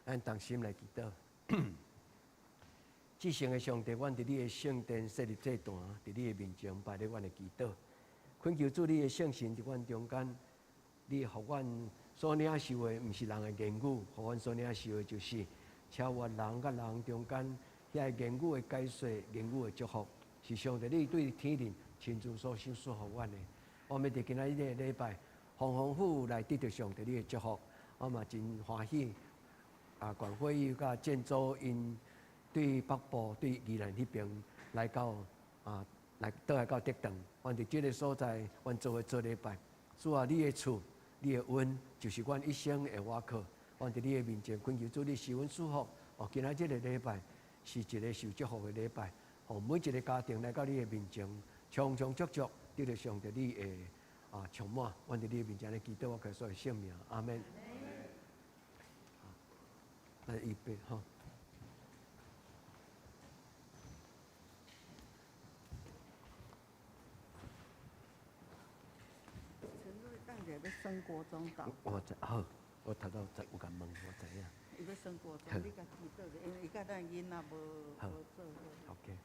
咱同心來祈禱。至聖的上帝，阮佇你的聖殿設立祭壇，佇你的面前擺咧阮的祈禱，懇求主你的聖神佇阮中間，你予阮所領受的，毋是人的言語，予阮所領受的，就是超越人佮人中間遐个言語的解說、言語的祝福，是上帝你對天靈親自所賞賜予阮的。我們佇今仔日這個禮拜，豐豐富富來得著上帝你的祝福，我嘛真歡喜。啊，管會議佮建州𪜶對北部對宜蘭彼邊來到啊，來倒來到竹塘，阮佇這个所在，阮做伙做禮拜。主啊，你的賜，你的恩，就是阮一生的倚靠。阮佇你的面前懇求主，你賜阮祝福。哦，今仔這個禮拜是一个受祝福的禮拜。予每一个家庭來到你的面前，充充足足得著上帝你的啊充滿。阮佇你的面前來祈禱，我耶穌的聖名，阿門。來預備吼。陳瑞等下欲升國中導。我知好，我頭拄則有共問，我知影。伊欲升國中，你共祈禱者，因為伊佮咱囡仔無無做伙。 OK。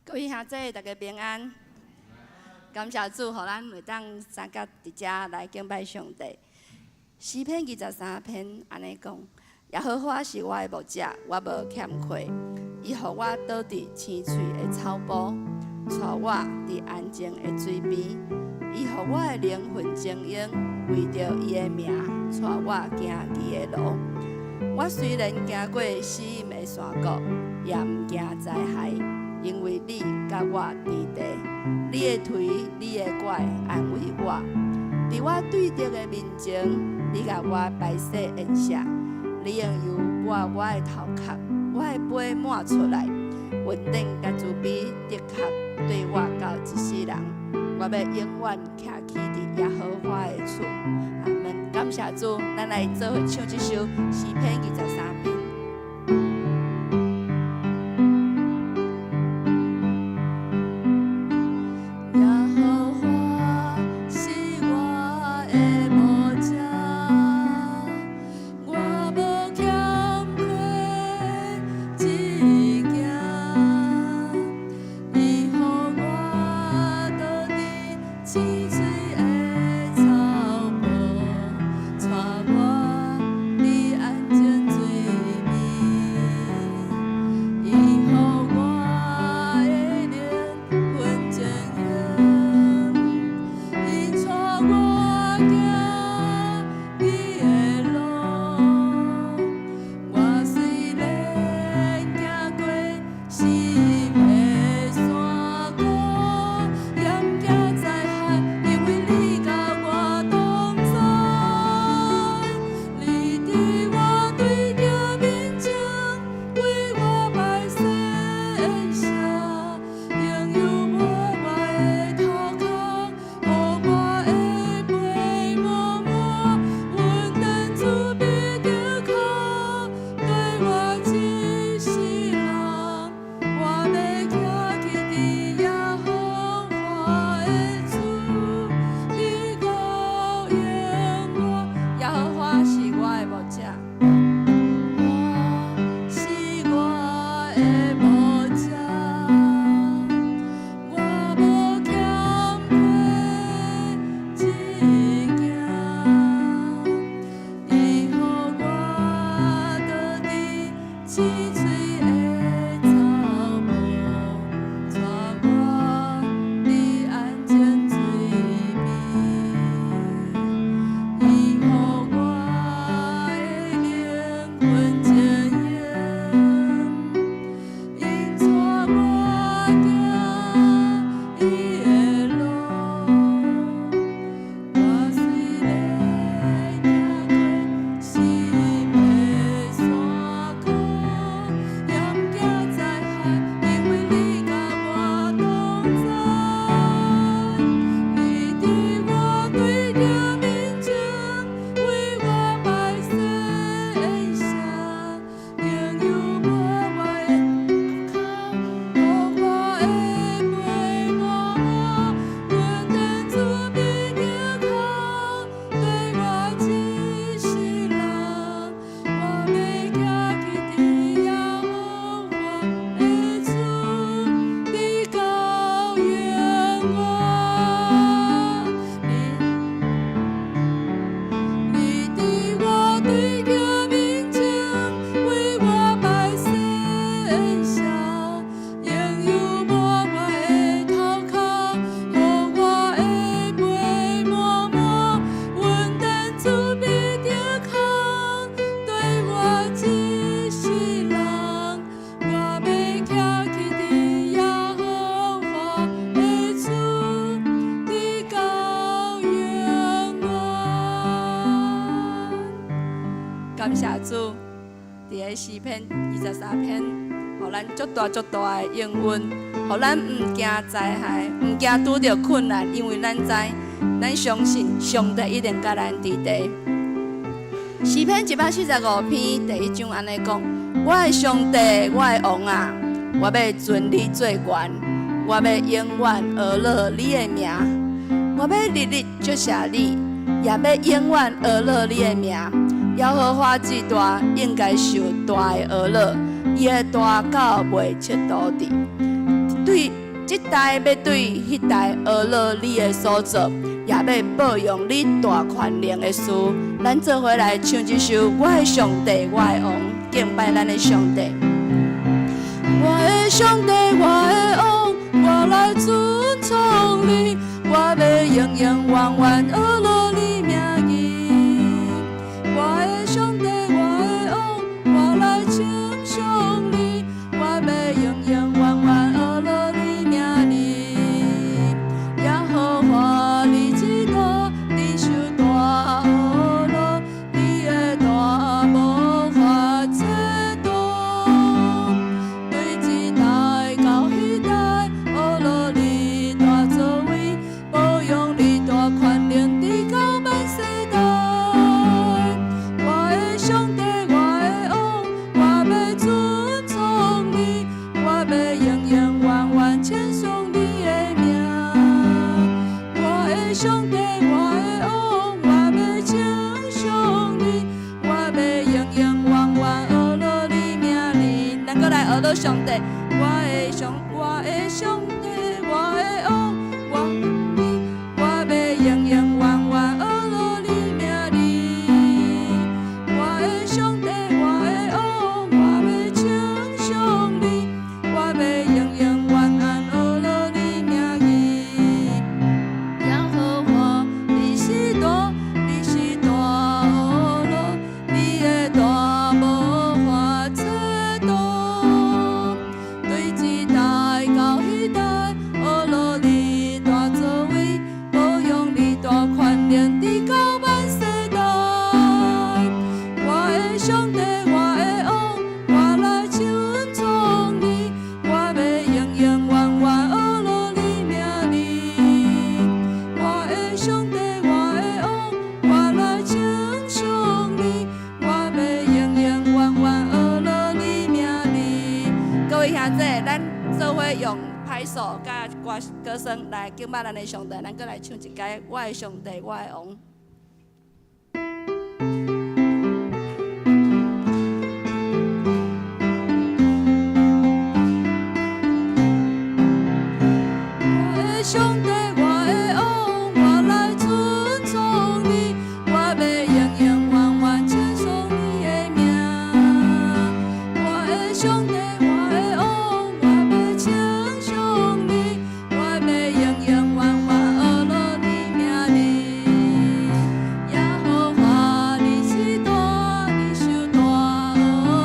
各位兄弟，大家平安。感謝主，予咱會當相佮佇遮來敬拜上帝。詩篇23篇按呢講：耶和華是我的牧者，我無欠缺。伊予我倒佇青翠的草埔，帶我佇安靜的水邊。伊予我的靈魂晶瑩，為著伊的名，帶我行義的路。我雖然行過死蔭的山谷，也毋驚災害，因為你佮我佇地，你的槌、你的拐安慰我。佇我對敵的面前，你共我擺設筵席，你用油抹我的頭殼，我的杯滿出來。恩典佮慈悲的確綴我到一世人，我欲永遠徛起佇耶和華的厝。阿們，感謝主，咱來做伙唱這首詩篇23篇。耶和華是我的牧者，我無欠缺一件。伊予我倒佇青翠的草埔，帶我佇安靜水邊。伊予我的靈魂晶瑩，伊帶我行義的路。我雖然行過死蔭的山谷，也毋驚災害，因為你佮我同在。你佇我對敵面前，為我擺設筵席，用油抹我的頭殼，予我的杯滿滿，恩典慈悲的確綴我一世人，我欲徛起佇耶和華的厝，直到永遠。耶和華是我的牧者，是我的牧者，我無欠缺一件。伊予我倒佇青翠的草埔，帶我佇安靜水邊。伊予我的靈魂晶瑩，𪜶帶我行義的路。我雖然行過死蔭的山谷，也毋驚災害，因為你佮我同在。你佇我對敵面前，為我擺設筵席，用油抹我的頭殼，予我的杯滿滿，恩典慈悲的確綴我一世人，我欲徛起佇耶和華的厝，直到永遠。你佇我對敵面前，為我擺設筵席，用油抹我的頭殼，予我的杯滿滿，恩典慈悲的確綴我一世人，我欲徛起佇耶和華的厝，直到永遠。感謝主，佇个詩篇23篇，予咱足大足大的應允，予咱毋驚災害，毋驚拄著困難，因為咱知，咱相信上帝一定佮咱佇地。詩篇145篇第一章按呢講：我的上帝，我的王啊，我欲尊你做懸，我欲永遠呵咾你的名，我欲日日祝謝你，也欲永遠呵咾你的名。耶和華至大，應該受大的呵咾，伊的大到袂測度的。對這代欲對彼代呵咾你的所做，也欲報揚你大權能的事。咱做伙來唱這首《我的上帝，我的王》，敬拜咱的上帝。我的上帝，我的王，我來尊崇你，我欲永永遠遠呵咾你名字。我的上帝，我的王，我來稱頌你，我欲永永遠遠呵咾你名字。耶和華你至大，忍受大呵咾，你的大無法測度。對這代到彼代，呵咾你大作為，保養你大權能，直到萬世代。我的上帝，我的王，我欲尊崇你，我欲永永遠遠稱頌你的名。我的上帝，我的王，我欲稱頌你，我欲永永遠遠呵咾你名字。咱閣來呵咾上帝，我的上，我的上帝，我的王，我你，我欲永永遠遠呵咾你名字。我的上帝，我的王，我欲稱頌你，我欲永永遠遠呵咾你名字。耶和華，你是大，你是大呵咾，你的大無法測度。對這代到彼代，呵咾你大作為，保養你大權能，直到萬世代。我的上帝，我的王，我來稱頌你，我欲永永遠遠呵咾你名字。我的上帝，我的王，我來稱頌你，我欲永永遠遠呵咾你名字。各位兄弟，咱做伙用拍手佮歌歌聲來敬拜咱的上帝，咱閣來唱一擺《我的上帝，我的王》。我的上帝，我的王，我來尊崇你，我欲永永遠遠稱頌你的名。我的上帝，我的王，我欲稱頌你，我欲永永遠遠呵咾你名字。耶和華，你是大，你受大呵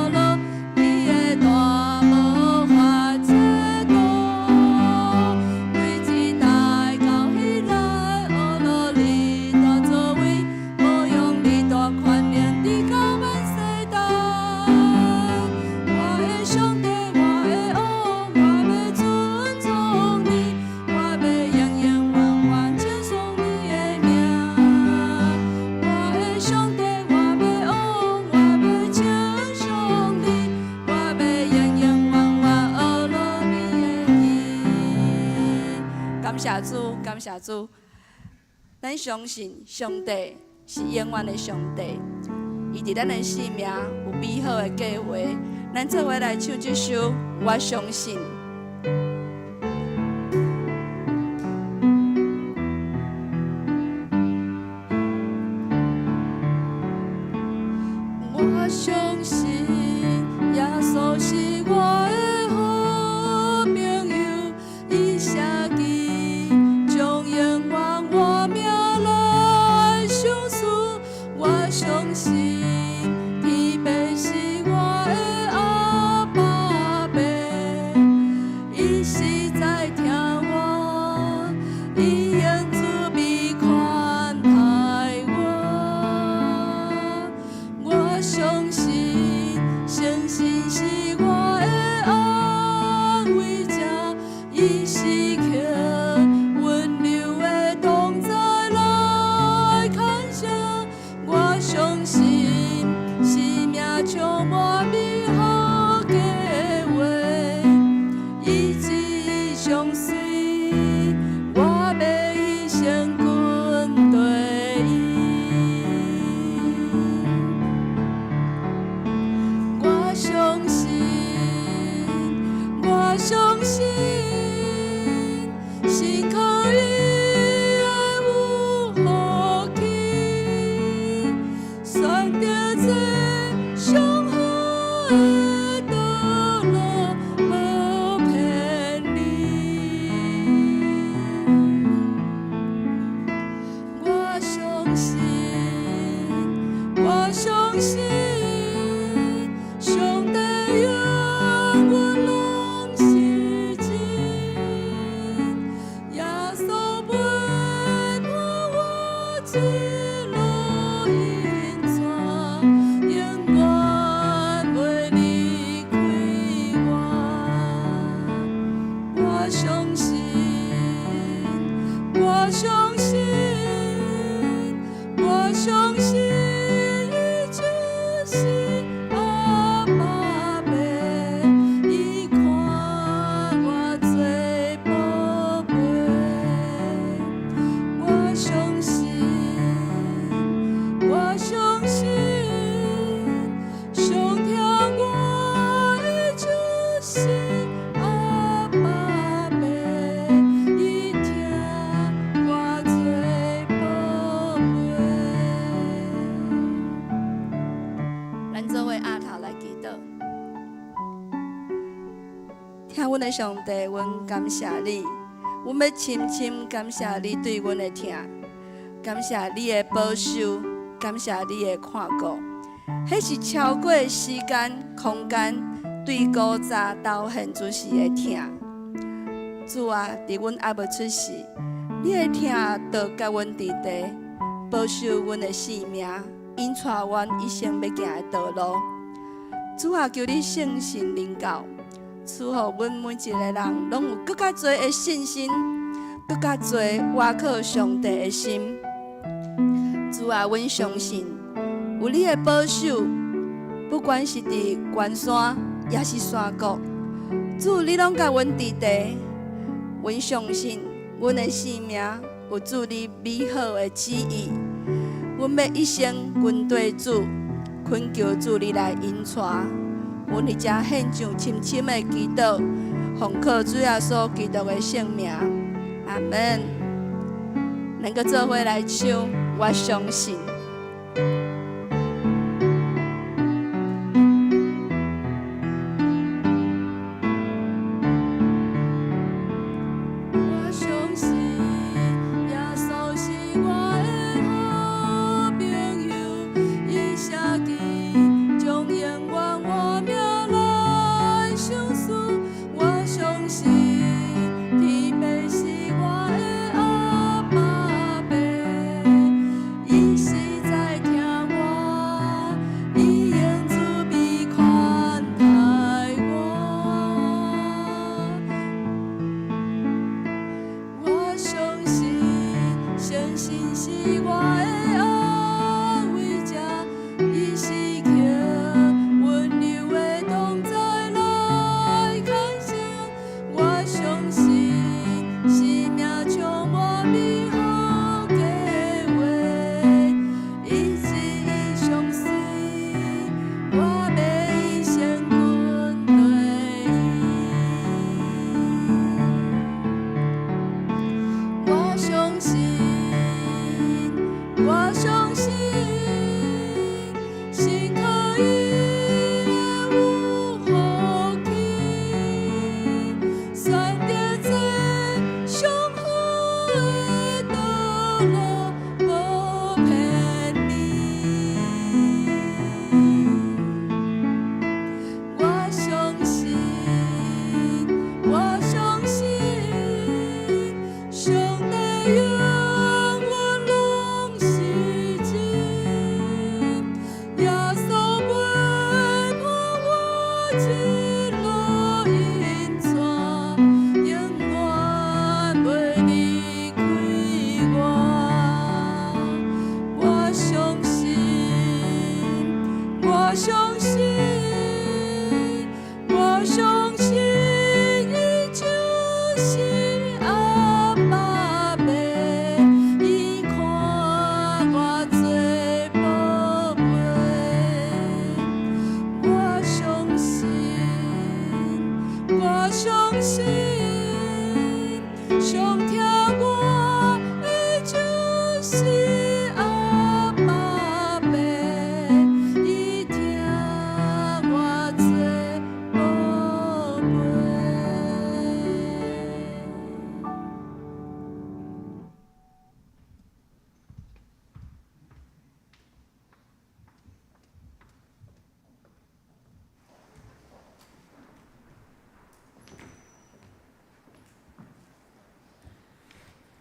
咾，你的大無法測度。對這代到彼代，呵咾你大作為，保養你大權能，直到萬世代。我的上帝，我的王，我欲尊崇你，我欲永永遠遠稱頌你的名。我的上帝，我的王，我欲稱頌你，我欲永永遠遠呵咾你的名。感謝主，感謝主。咱相信上帝是永遠的上帝，伊佇咱的生命有美好的計劃。咱做伙來唱這首《我相信》。我相信耶穌是我的好朋友，伊寫記將永遠我命來相思。我相信天父是我的阿爸父，一路引帶，永遠袂離開我。我相信，我相信，我相信，伊就是阿爸父，伊看我做寶貝。我相信，我相信，上疼我的就是阿爸父，伊疼我做寶貝。咱做伙阿頭來祈禱。疼阮的上帝，阮感謝你，阮欲深深感謝你對阮的疼，感謝你的保守，感謝你的看顧。彼是超過時間、空間，對古早到現在時的疼。主啊，佇阮猶未出世，你的疼就佮阮佇佇，保守阮的性命，引帶阮一生欲行的道路。主啊，求你聖神臨到，賜予阮每一个人攏有閣較濟的信心，閣較濟倚靠上帝的心。主啊，阮相信有你的保守，不管是佇懸山，抑是山谷，主你攏佮阮佇佇。阮相信阮的生命有主你美好的旨意，阮欲一生跟隨主，懇求主你來引帶。阮佇遮獻上深深的祈禱，奉靠主耶穌基督的聖名，阿門。咱閣做伙來唱，我相信。我相信耶穌是我的好朋友，伊寫記將永遠活命來相思。我相信天父是我的阿爸父，伊實在疼我，伊用慈悲款待我。我相信，聖神是我的安慰者，伊時刻溫柔的同在來牽引。我相信，生命充滿美好計劃，伊旨意相隨，我欲一生跟隨伊。我相信，我相信，信靠伊會有福氣，選擇做上好的道路，無偏離。我相信，我相信，上帝永遠攏是真，耶穌陪伴我一路引帶，永遠袂離開我。我相信，我相信，我相信，伊就是阿爸父，伊看我做寶貝。我相信，我相信，上疼我的就是阿爸父，伊疼我做寶貝。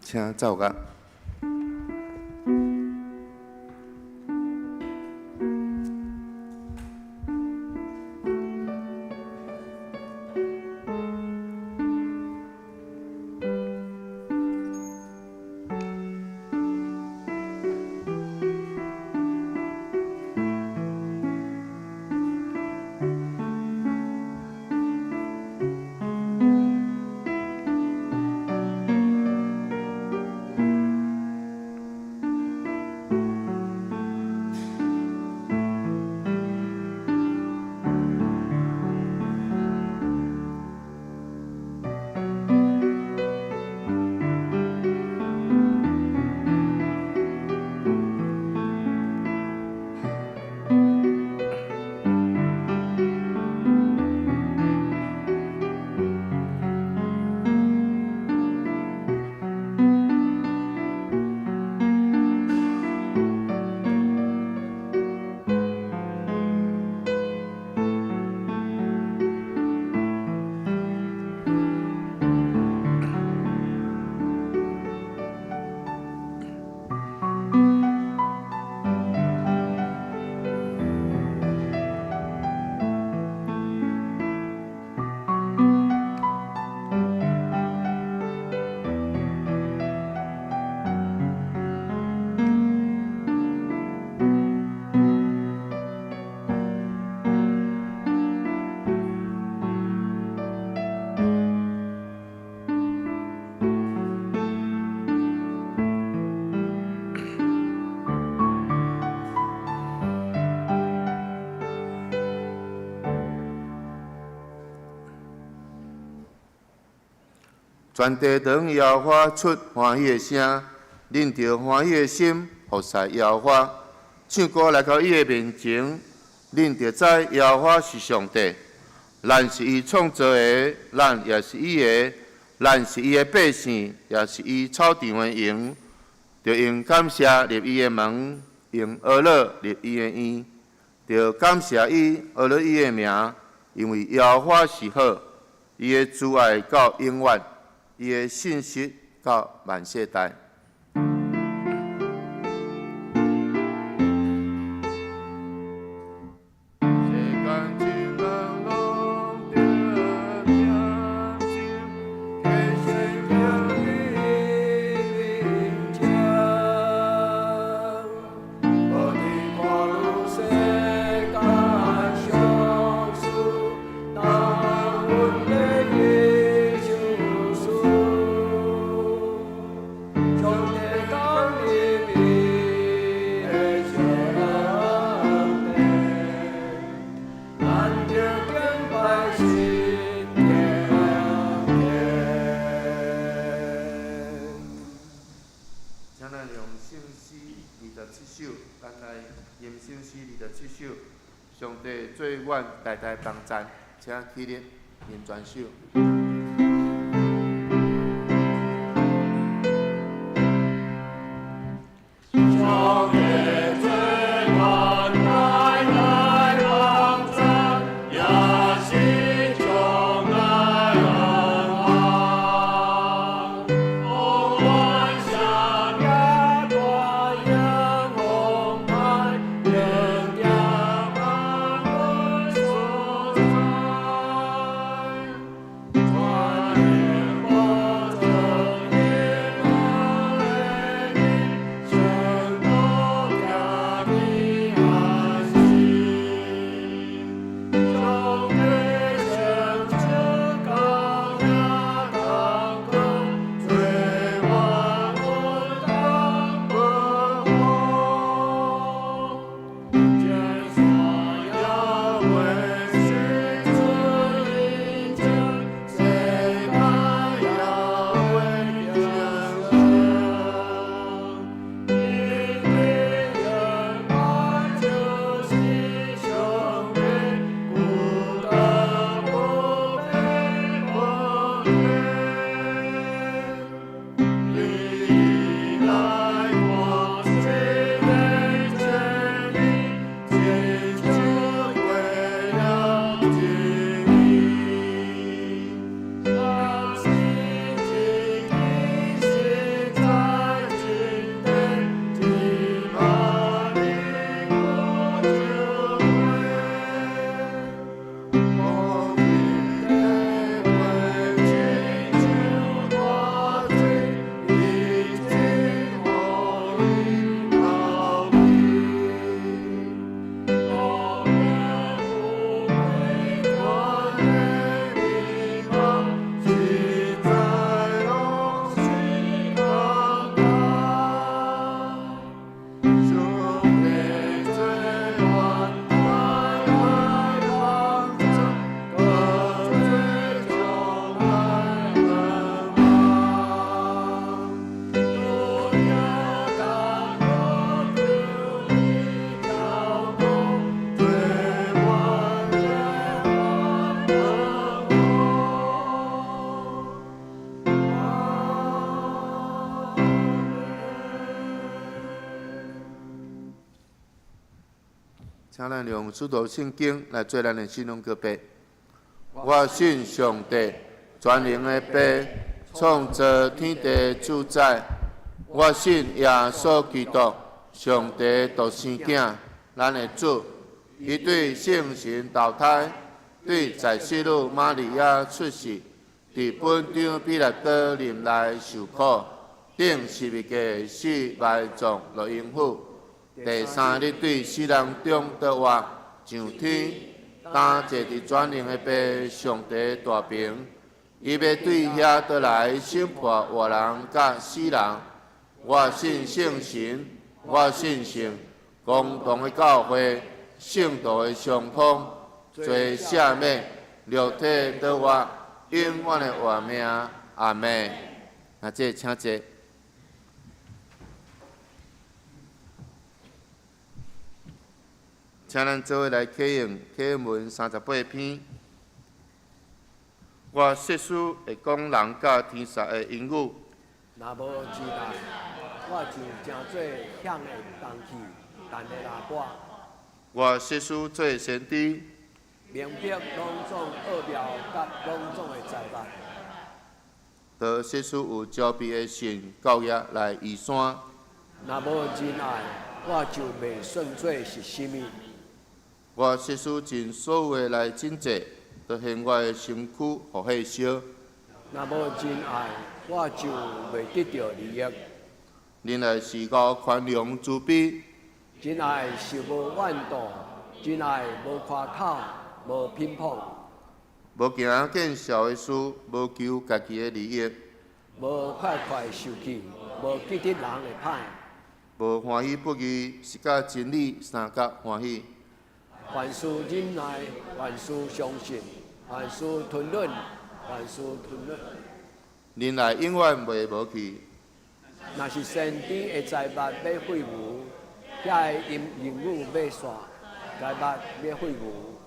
請奏樂。全地當耶和華出歡喜的聲，恁著歡喜的心服侍耶和華，唱歌來到伊的面前，恁就知耶和華是上帝。咱是伊創造的，咱也是伊的，咱是伊的百姓，也是伊草場的羊。著用感謝入伊的門，用呵咾入伊的院，著感謝伊，呵咾伊的名，因為耶和華是好，伊的慈愛到永遠，伊的信實到萬世代。請咱用聖詩27首，咱來吟聖詩27首。上帝做阮代代幫贊，請起立念全首。請咱用使徒聖經來做咱的信仰告白。我信上帝，全能的父，創造天地主宰。我信耶穌基督，上帝獨生囝，咱的主。伊對聖神投胎，對在聖女瑪利亞出世，佇本張彼拉多任內受苦，釘十字架死埋葬落陰府。第三日對死人中復活，上天，擔坐佇全能的父上帝大爿，伊欲對遐倒來審判活人佮死人。我信聖神，我信聖公同的教會，聖徒的相通，罪赦免，肉體復活，永遠的活命。阿門。那這請坐。請咱做伙來啟用啟文38篇。我設使會講人佮天使的言語。若無仁愛，我就成做響的銅器，彈的喇叭。我設使做先知，明白攏總奧妙佮攏總的才物。都設使有招庇的神教業來移山。若無仁愛，我就袂算做是啥物。我設使盡所有的來賑濟，都獻我的身軀予火燒。若無仁愛，我就袂得著利益。仁愛是夠寬容慈悲。仁愛是無怨妒，仁愛無誇口，無偏頗。無行見笑的事，無求家己的利益。無快快受氣，無記得人的歹。無歡喜不義，是佮真理相佮歡喜。凡事忍耐，凡事相信，凡事吞忍，凡事吞忍。仁愛永遠袂無去。若是先知的才物欲廢無，遐个言語欲散，才物欲廢無。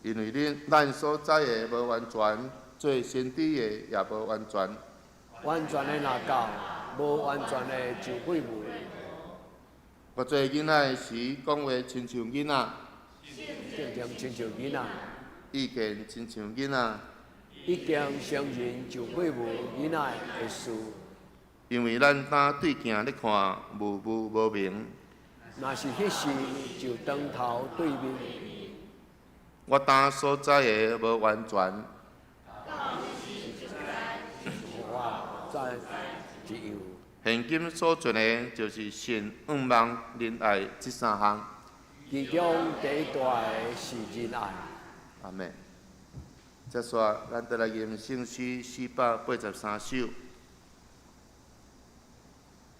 因為恁咱所知的無完全，做先知的也無完全。完全的若夠，無完全的就廢無。我做囡仔的時，講話親像囡仔。性情親像囡仔。意見親像囡仔。已經成人就廢無囡仔的事。因為咱當對鏡咧看，霧霧無明。若是彼時，就當頭對面。我當所知的無完全。我知一樣。現今所存的，就是信、向望、仁愛這三項。其中第一大的是仁愛。阿們。接續，咱再來吟聖詩483首。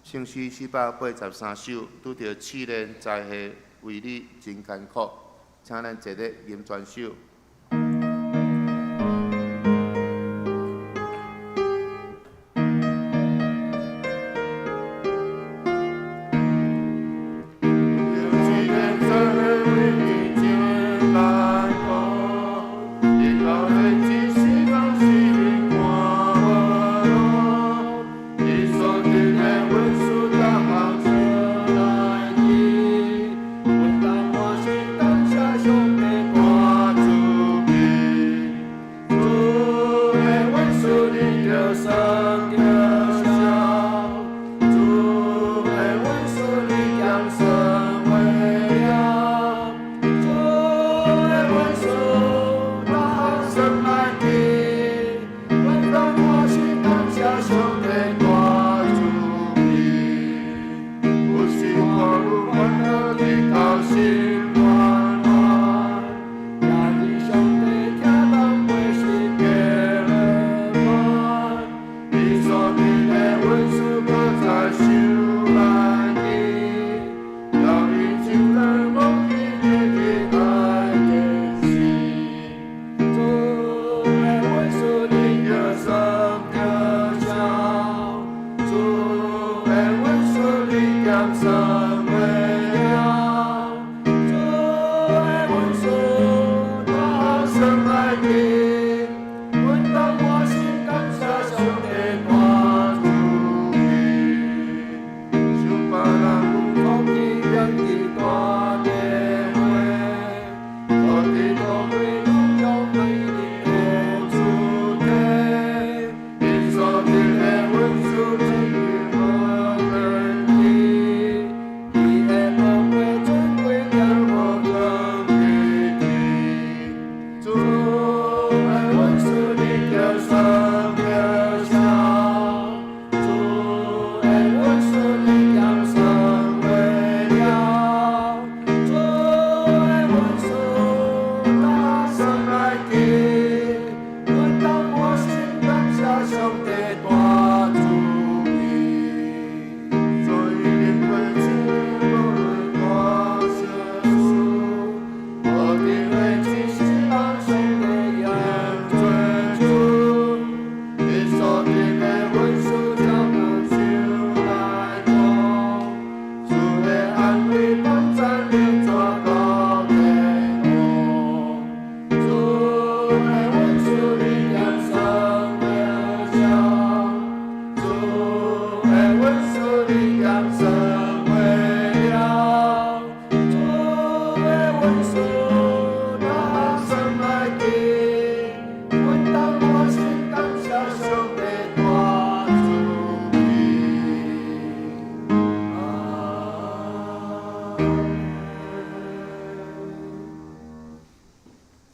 聖詩483首，拄著試煉災禍，為你真艱苦，請咱坐咧吟全首。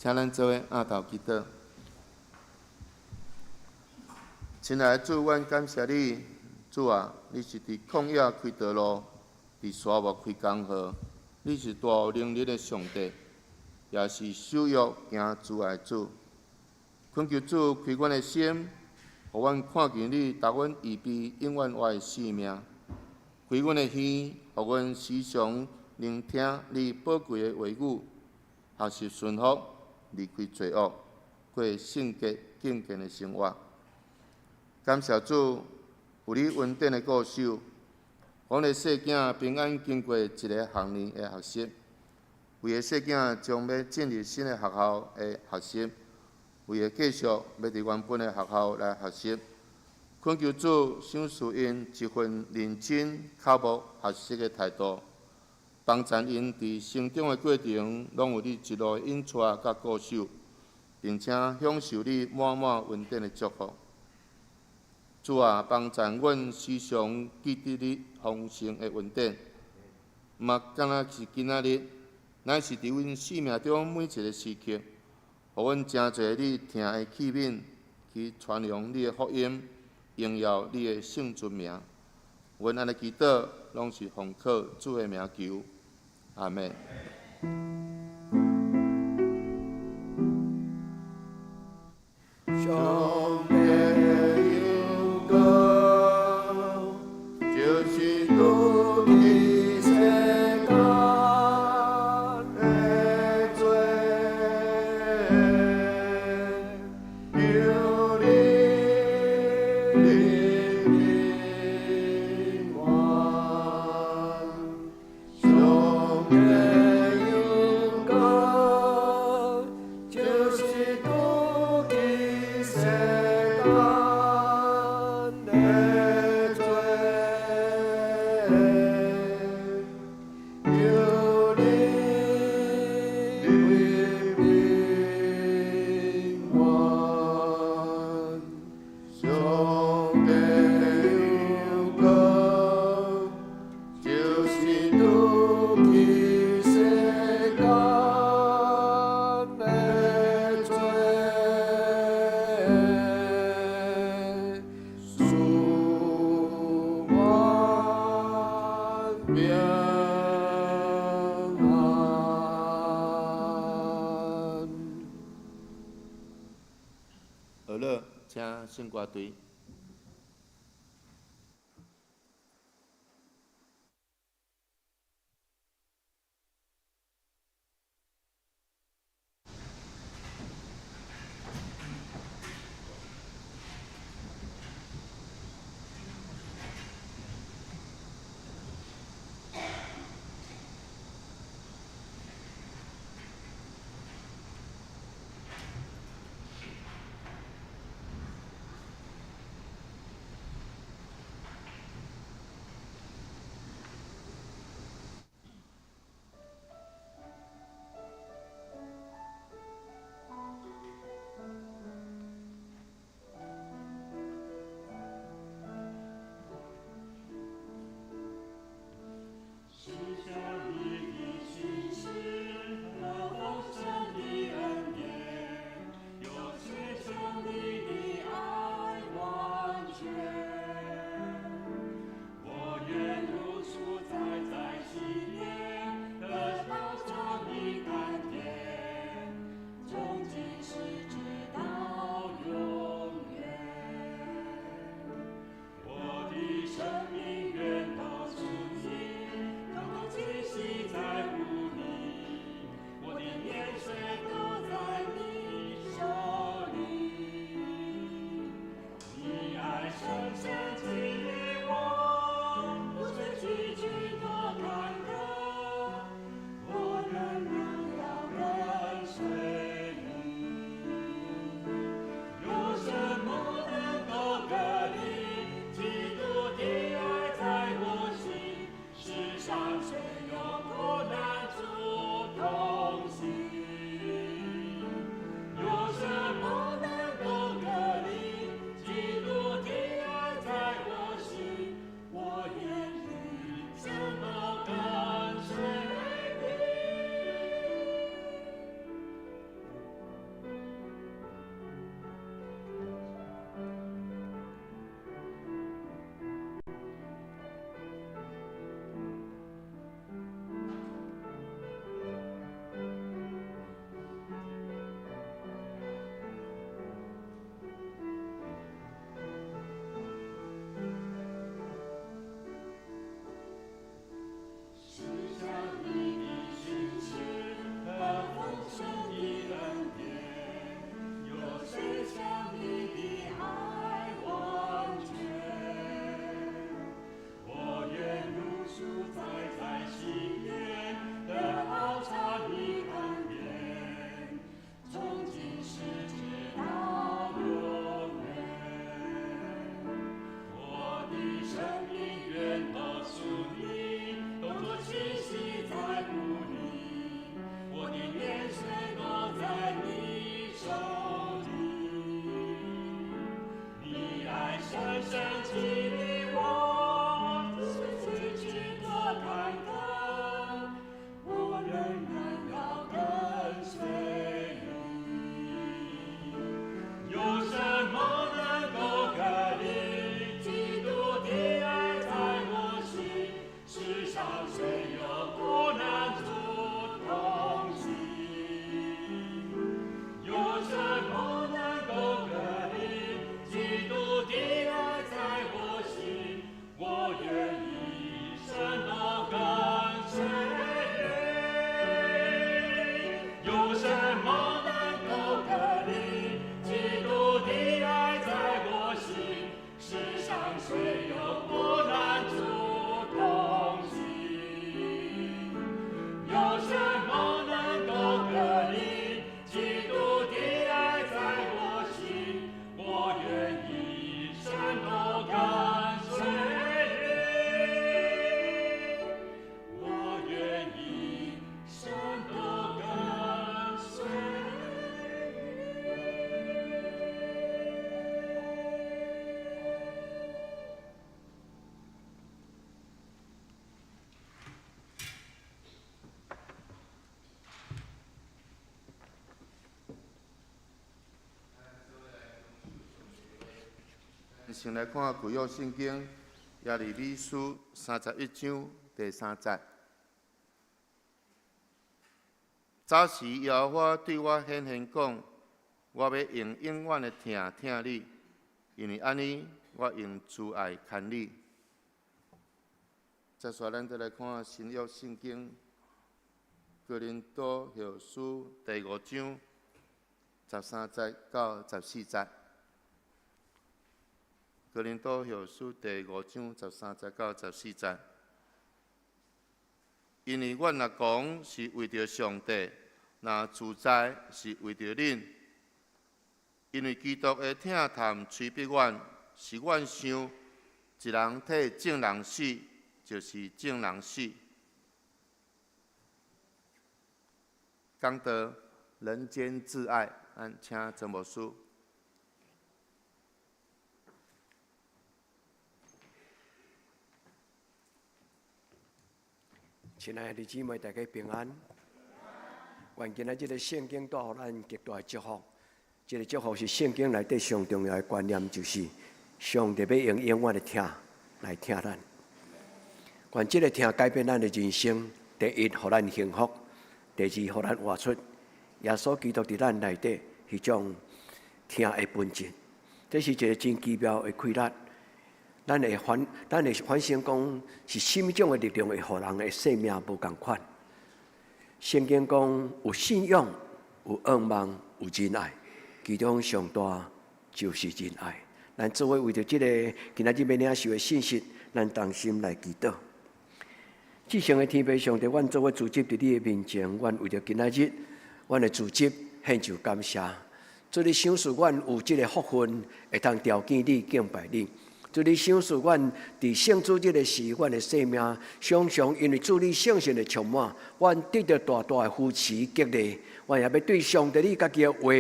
請咱做伙徛頭祈禱。親愛的主，阮感謝你，主啊，你是佇曠野開道路，佇沙漠開江河，你是大有能力的上帝，也是守約行慈愛的主。懇求主開阮的心，予阮看見你逐阮預備永遠活的生命；開阮的耳，予阮時常聆聽你寶貴的話語，學習順服，離開罪惡，過聖潔敬虔的生活。感謝主，有你恩典的顧守，阮的細囝平安經過一個學年的學習，為的細囝將欲進入新的學校的學習，為的繼續欲佇原本的學校來學習，懇求主賞賜𪜶一份認真刻薄學習的態度，幫助𪜶佇成長的過程，攏有你一路的引帶佮顧守，並且享受你滿滿恩典的祝福。主啊，幫助阮時常記得你豐盛的恩典，毋敢若是今仔日，乃是佇阮生命中每一个時刻，予阮成做你疼的器皿，去傳揚你的福音，榮耀你的聖尊名。阮按呢祈禱，攏是奉靠主的名求，阿們。上帝有光，就是拄伫世間的罪，求你平安。上帝有光，就是拄伫世間的罪，求你平安。上帝有光，就是拄伫世間的罪，賜阮平安。好了，請聖歌隊。先來看舊約聖經耶利米書31章第3節。早時耶和華對我顯現講：我欲用永遠的疼疼你，因為按呢，我用慈愛牽你。接續咱再來看新約聖經哥林多後書第5章13節到14節。哥林多後書第5章13節到14節，因為阮若講是為著上帝，若自在是為著恁。因為基督的疼痛催逼阮，使阮想，一人替眾人死，就是眾人死。講到人間至愛，咱請曾牧師。親愛的姊妹，大家平安。願今仔這个聖經帶予咱極大的祝福。這个祝福是聖經內底上重要的觀念，就是上帝欲用永遠的疼來疼咱。願這个疼改變咱的人生。第一，予咱幸福；第二，予咱活出耶穌基督佇咱內底彼種疼的本質。這是一个真奇妙的快樂。咱會反省講，是啥物種的力量會予人的生命無仝款？聖經講有信仰、有盼望、有仁愛，其中上大就是仁愛。咱做伙為著這个今仔日欲領受的信息，咱同心來祈禱。至聖的天父上帝，阮做伙聚集佇你的面前，阮為著今仔日，阮的聚集獻上感謝。主你賞賜阮有這个福分，會當朝見你、敬拜你。主你賞賜阮佇聖主日的時，阮的生命常常因為主你聖神的充滿，阮得著大大的扶持激勵。阮也欲對上帝你家己的話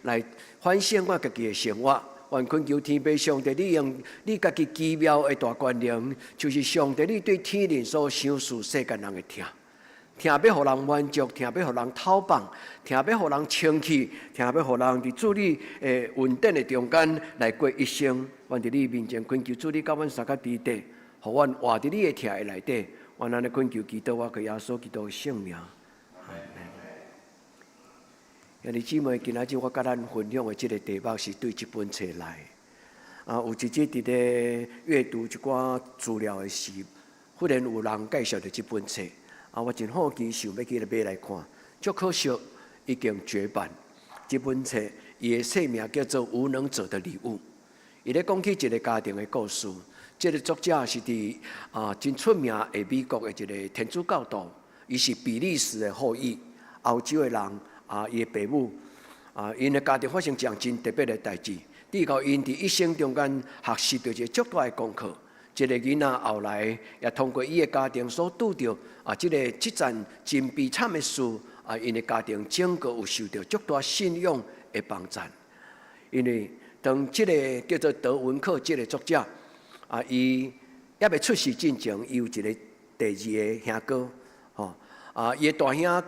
來反省我家己的生活。阮懇求天父上帝，你用你家己奇妙的大權能，就是上帝你對天靈所賞賜世間人的疼。疼欲予人滿足，疼欲予人透放，疼欲予人清氣，疼欲予人佇主你的恩典的中間來過一生。阮佇你面前懇求主你佮阮相佮佇底，予阮活佇你的疼的內底。阮按呢懇求祈禱，我靠耶穌基督的聖名。阿們。兄弟姊妹，今仔日我佮咱分享的這个題目是對這本冊來。有一日佇咧閱讀一寡資料的時，忽然有人介紹著這本冊。我真好奇，想欲去買來看，足可惜已經絕版。這本冊伊的冊名叫做《無能者的禮物》。伊咧講起一个家庭的故事。這个作者是佇真出名的美國的一个天主教徒，伊是比利時的後裔，歐洲的人伊的爸母𪜶的家庭發生一項真特別的代誌，直到𪜶佇一生中間學習著一个足大的功課。這个囡仔後來也通過伊的家庭所拄著這个這件真悲慘的事𪜶的家庭整個有受著足大信仰的幫贊。因為當這个叫做德文克這个作者伊猶未出世進前，伊有一个第二个兄哥，吼伊的大兄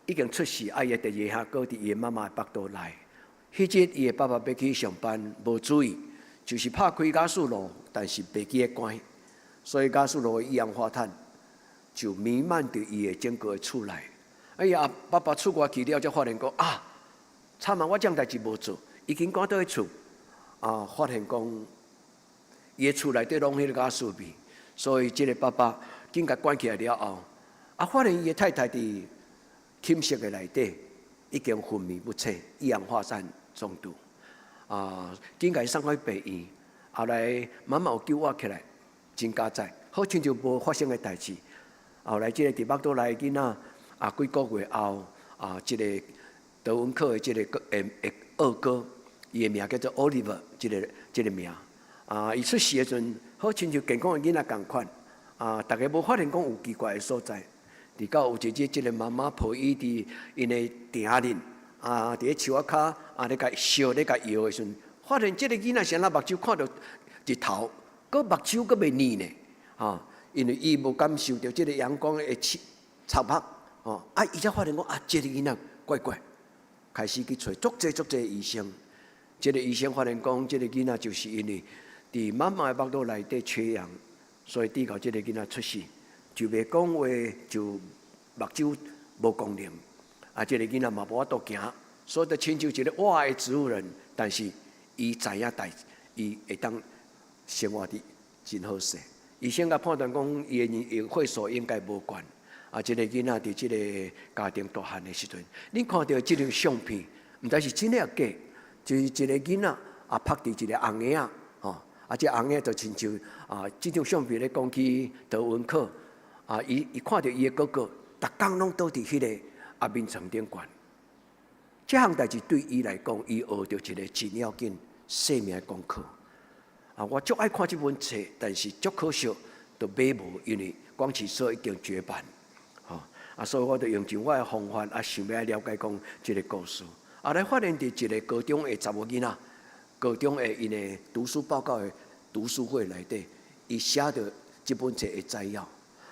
已經出世，伊的第二个兄哥佇伊的媽媽的腹肚內。彼日伊的爸爸欲去上班，無注意，就是拍開瓦斯爐，但是袂記得關，所以瓦斯爐的一氧化碳就彌漫佇伊的整個厝內。哎呀，爸爸出外去了，才發現講慘啊！我這項代誌無做，已經趕倒去厝發現講伊的厝內底攏彼个瓦斯味，所以這个爸爸緊共關起來了後，發現伊的太太佇寢室的內底已經昏迷不醒，一氧化碳中毒，緊共伊送去病院。後來媽媽有救活起來，真佳哉，好親像無發生的代誌。後來這个佇腹肚內的囡仔幾个月後這个德文克的這个二哥，伊的名叫做 Oliver，這个名。伊出世的時陣，好親像健康的囡仔仝款。逐家無發現講有奇怪的所在。直到有一日，這个媽媽抱伊佇𪜶的埕裡，佇咧樹仔跤，咧共燒咧共搖的時陣，發現這个囡仔啥若目睭看著日頭，閣目睭閣袂癢呢，因為伊無感受著這个陽光的插目，伊才發現講這个囡仔怪怪，開始去揣足濟足濟醫生，這个醫生發現講，這个囡仔就是因為佇媽媽的腹肚內底缺氧，所以直到這个囡仔出世，就袂講話，就目睭無功能，啊，這个囡仔嘛無法度行，所以就親像一個活的植物人，但是伊知影代誌，伊會當生活佇真好勢。醫生共判斷講，伊的血素應該無懸。啊，這个囡仔佇這个家庭大漢的時陣，恁看著這張相片，毋知是真抑假，就是一個囡仔啊，拍佇一個紅嬰仔，吼，啊，這紅嬰仔就親像啊，這張相片咧講起德文課，啊，伊看著伊的哥哥，逐工攏倒佇彼个啊眠床頂懸。這項代誌對伊來講，伊學著一個真要緊生命的功課。啊，我足愛看這本冊，但是足可惜，都買無，因為光啟社已經絕版。吼，啊，所以我就用盡我的方法，啊，想欲了解講這個故事。啊，來發現佇一個高中的查某囡仔，高中的𪜶的讀書報告的讀書會內底，伊寫著這本冊的摘要。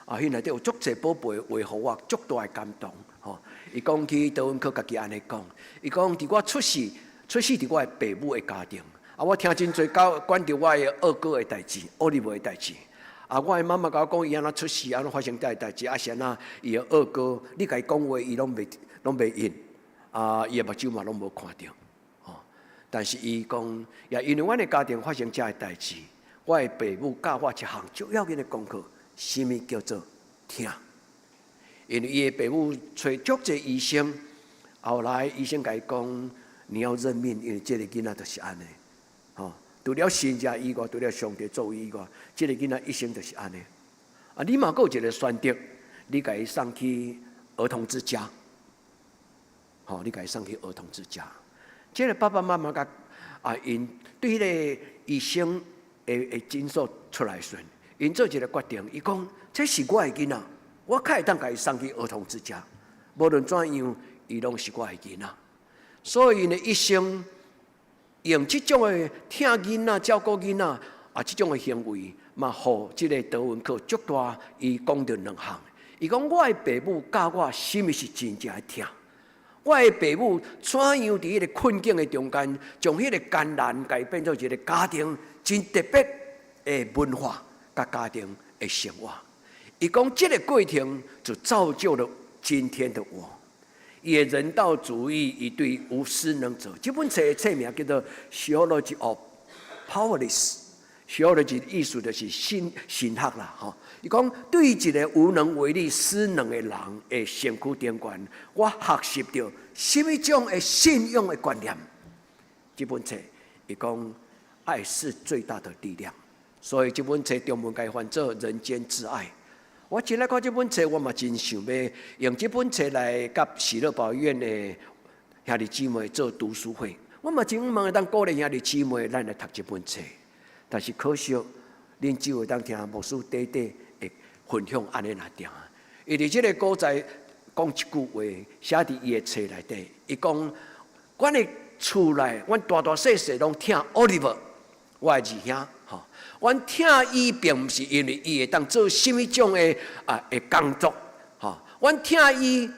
啊，彼內底有足濟寶貝話，予我足大的感動。吼，伊講起德文課，家己按呢講，伊講佇我出世佇我的爸母的家庭。啊，我聽真濟交關著我的二哥的代誌，奧利弗的代誌。啊，我的媽媽共我講，伊按怎出世，按怎發生這个代誌，啊是按怎伊的二哥，你共伊講話，伊攏袂應。啊，伊的目睭嘛攏無看著。吼，但是伊講，也因為阮的家庭發生這个代誌，我的爸母教我一項足要緊的功課，啥物叫做疼。因為伊的爸母揣足濟醫生，後來醫生共伊講，你要認命，因為這个囡仔就是按呢。吼，除了神者以外，除了上帝作為以外，這个囡仔一生就是按呢。啊，你嘛閣有一個選擇，你共伊送去兒童之家。吼，你共伊送去兒童之家。這个爸爸媽媽共啊，𪜶對彼个醫生的診所出來時陣，𪜶做一個決定，伊講這是我的囡仔，我較會當共伊送去兒童之家。無論怎樣，伊攏是我的囡仔。所以𪜶的一生用這種的疼囡仔、照顧囡仔啊，這種的行為，嘛，予這个德文課足大。伊講著兩項，伊講我的爸母教我啥物是真正的疼。我的爸母怎樣佇彼个困境的中間，將彼个艱難改變做一個家庭真特別的文化，佮家庭的生活。伊講這个過程就造就了今天的我。伊的人道主義，伊對無失能者，這本冊的冊名叫做《Theology of Powerless》。Theology 意思就是神學啦，吼。伊講對一個無能為力、失能的人的身軀頂懸，我學習著啥物種的信仰的觀念。這本冊伊講愛是最大的力量，所以這本冊中文共伊翻做《人間至愛》。我真愛看這本冊，我嘛真想欲用這本冊來佮喜樂保育院的兄弟姊妹做讀書會。我嘛真向望會當鼓勵兄弟姊妹，咱來讀這本冊。但是可惜，恁只會當聽牧師短短的分享按呢爾定。伊佇這个古在講一句話，寫佇伊的冊內底。伊講：阮的厝內，阮大大細細攏疼奧利弗，我的二兄。吼，阮疼伊並毋是因為伊會當做啥物種的工作，吼，阮疼伊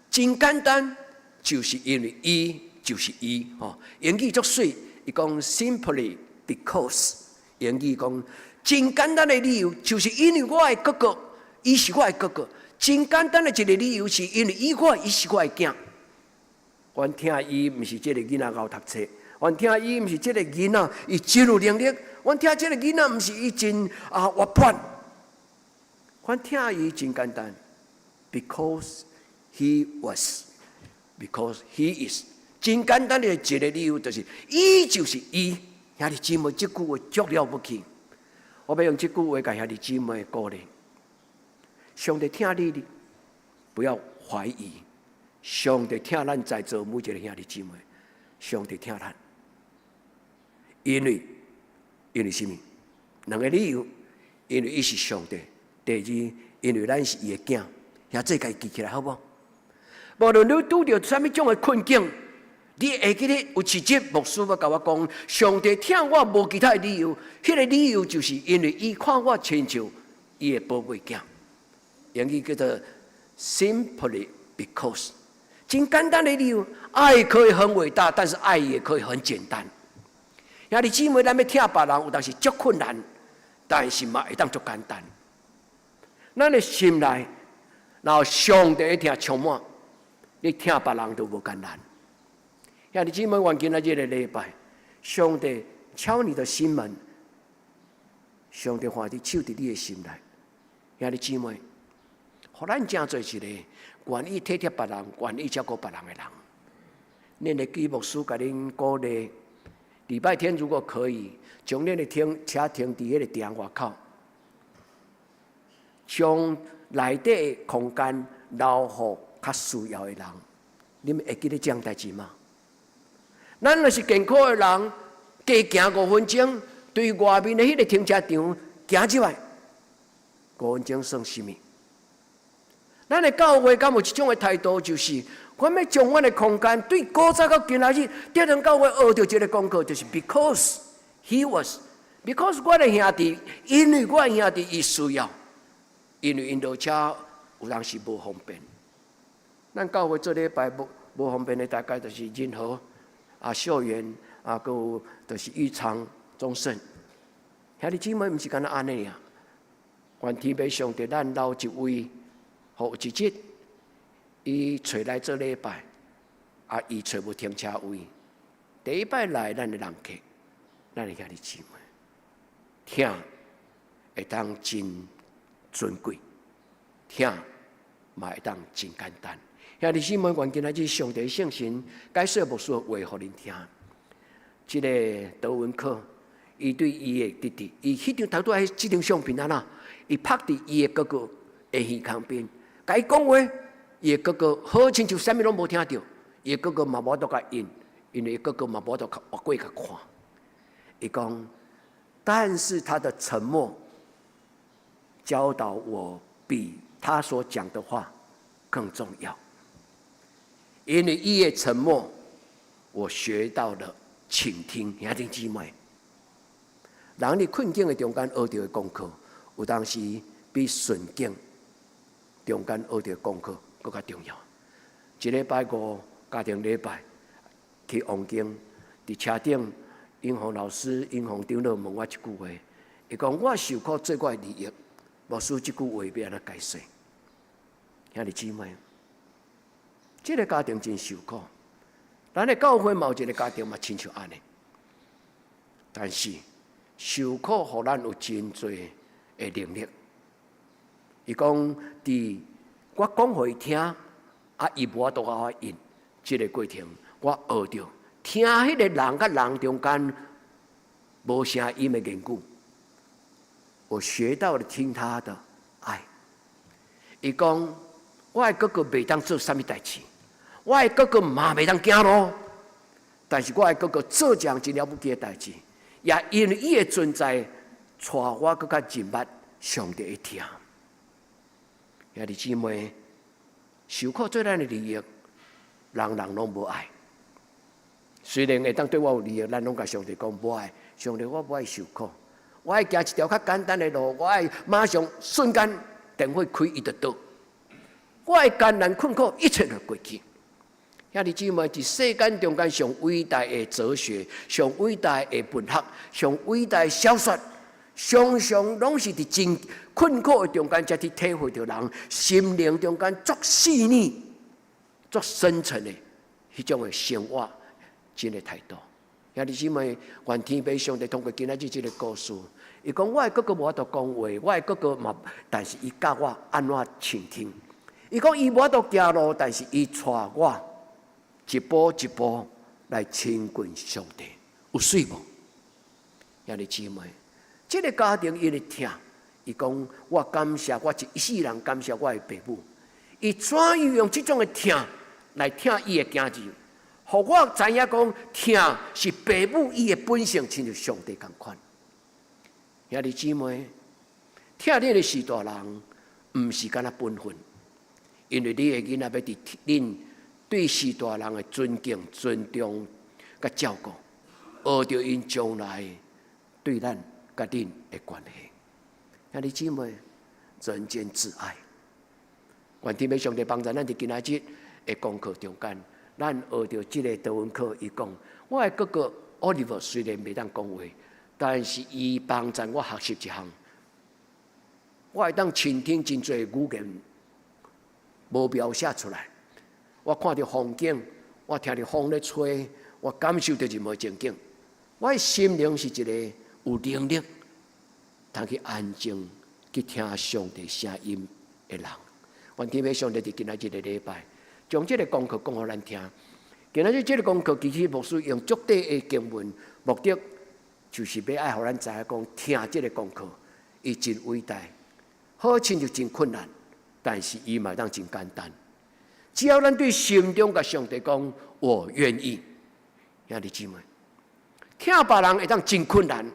真簡單，就是因為伊就是伊，吼。英語足媠，伊講 simply because，英語講真簡單的理由，就是因為我的哥哥，伊是我的哥哥。真簡單的一個理由，是因為伊是我的囝。阮疼伊毋是這个囡仔𠢕讀冊，阮疼伊毋是這个囡仔伊真有能力，阮疼這个囡仔毋是伊真活潑，阮疼伊真簡單，because he was，because he is，真簡單的一個理由就是伊就是伊。兄弟姊妹，這句話足了不起。我欲用這句話共兄弟姊妹鼓勵。上帝疼你，你不要懷疑。上帝疼咱在座每一個兄弟姊妹，上帝疼咱，因為啥物？兩個理由，因為伊是上帝。第二，因為咱是伊的囝，兄弟共伊記起來好無？無論你拄著啥物種的困境，你會記得有一節牧師欲共我講，上帝疼我無其他的理由，彼個理由就是因為伊看我親像伊的寶貝囝。英語叫做 simply because，真簡單的理由，愛可以很偉大，但是愛也可以很簡單。兄弟姊妹，咱欲疼別人有當時足困難，但是嘛會當足簡單。咱的心內，若上帝的疼充滿，你疼別人都無艱難。兄弟姊妹，願今仔日這个禮拜，上帝敲你的心門，上帝歡喜手佇你的心內。兄弟姊妹，予咱成做一个願意體貼別人、願意照顧別人的人。恁的基牧師共恁鼓勵，禮拜天如果可以，將恁的停車停佇彼个埕外口，將內底的空間留予較需要的人。恁會記得這項代誌嗎？咱若是健康的人，加行5分鐘，對外面的彼个停車場行入來，五分鐘算啥物？咱的教會敢有這種的態度，就是我欲將阮的空間對古早到今仔日，得人教會學著這个功課，就是 because he was，because 我的兄弟，因為我的兄弟伊需要，因為𪜶落車有當時無方便。咱教會做禮拜無方便的，大概就是仁和啊、秀園啊，閣有就是玉長、中勝。兄弟姊妹，毋是干焦按呢爾，願天父上帝咱留一位，予一日，伊揣來做禮拜，啊，伊揣無停車位。第一擺來咱的人客，咱的兄弟姊妹，疼會當真尊貴，疼嘛會當真簡單。兄弟姊妹，願今仔日上帝聖神解說牧師的話，予恁聽。這个德文克，伊對伊的弟弟，伊彼張頭拄仔這張相片按怎？伊拍佇伊的哥哥的耳孔邊，共伊講話，伊的哥哥好親像啥物攏無聽著，伊的哥哥嘛無法度共應，因為哥哥嘛無法度越過共看。伊講，但是他的沉默教導我，比他所講的話更重要。因為伊的沉默，我學到了傾聽。兄弟姊妹，人佇困境的中間學著的功課，有當時比順境中間學著的功課閣較重要。一禮拜五家庭禮拜去王宮，佇車頂，英紅老師、英紅長老問我一句話，伊講我受苦做我的利益，牧師這句話欲按怎解釋？兄弟姊妹，這个家庭真受苦，咱的教會嘛有一个家庭嘛親像按呢，但是受苦予咱有真濟的能力。伊講，佇我講予伊聽，啊，伊無法度共我應，這个過程我學著聽彼个人佮人中間無聲音的言語，我學到了聽他的愛。伊講，我的哥哥袂當做啥物代誌，我的哥哥嘛袂當行路，但是我的哥哥做一項真了不起的代誌，也因為伊的存在，帶我閣較認捌上帝的疼。兄弟姊妹，受苦做咱的利益，人人攏無愛。雖然會當對我有利益，咱攏共上帝講無愛。上帝，我無愛受苦，我愛行一條較簡單的路，我愛馬上瞬間電火開伊就倒。我的艱難困苦一切就過去。兄弟姊妹，佇世間中間上偉大的哲學、上偉大的文學、上偉大的小說，常常攏是佇真困苦的中間，才去體會著人心靈中間足細膩、足深層的彼種的生活，真的態度。兄弟姊妹，願天父上帝通過今仔日這个故事，伊講我的哥哥無法度講話，我的哥哥嘛，但是伊教我按怎傾聽。伊講伊無法度行路，但是伊帶我一步一步來親近上帝，有媠無？兄弟姊妹，這个家庭伊的疼，伊講我感謝我一世人感謝我的爸母，伊怎樣用這種的疼來疼伊的囝兒，予我知影講疼是爸母伊的本性，親像上帝仝款。兄弟姊妹，疼恁的序大人，毋是干焦本分。因為你的囡仔欲佇恁對序大人的尊敬、尊重、佮照顧，學著𪜶將來對咱佮恁的關係。兄弟姊妹，人間至愛，願天父上帝幫助咱佇今仔日的功課中間，咱學著這个德文課，伊講，我的哥哥 Oliver 雖然袂當講話，但是伊幫助我學習一項，我會當傾聽真濟語言無描寫出來。我看著風景，我聽著風咧吹，我感受著任何情景。我的心靈是一个有能力，通去安靜去聽上帝聲音的人。願天父上帝佇今仔這个禮拜，將這个功課講予咱聽。今仔日這个功課，其實牧師用足短的經文，目的就是欲愛予咱知影講，聽這个功課，伊真偉大，好親像真困難，但是伊嘛當真簡單。只要咱對心中共上帝講，我願意，兄弟姊妹，疼別人會當真困難。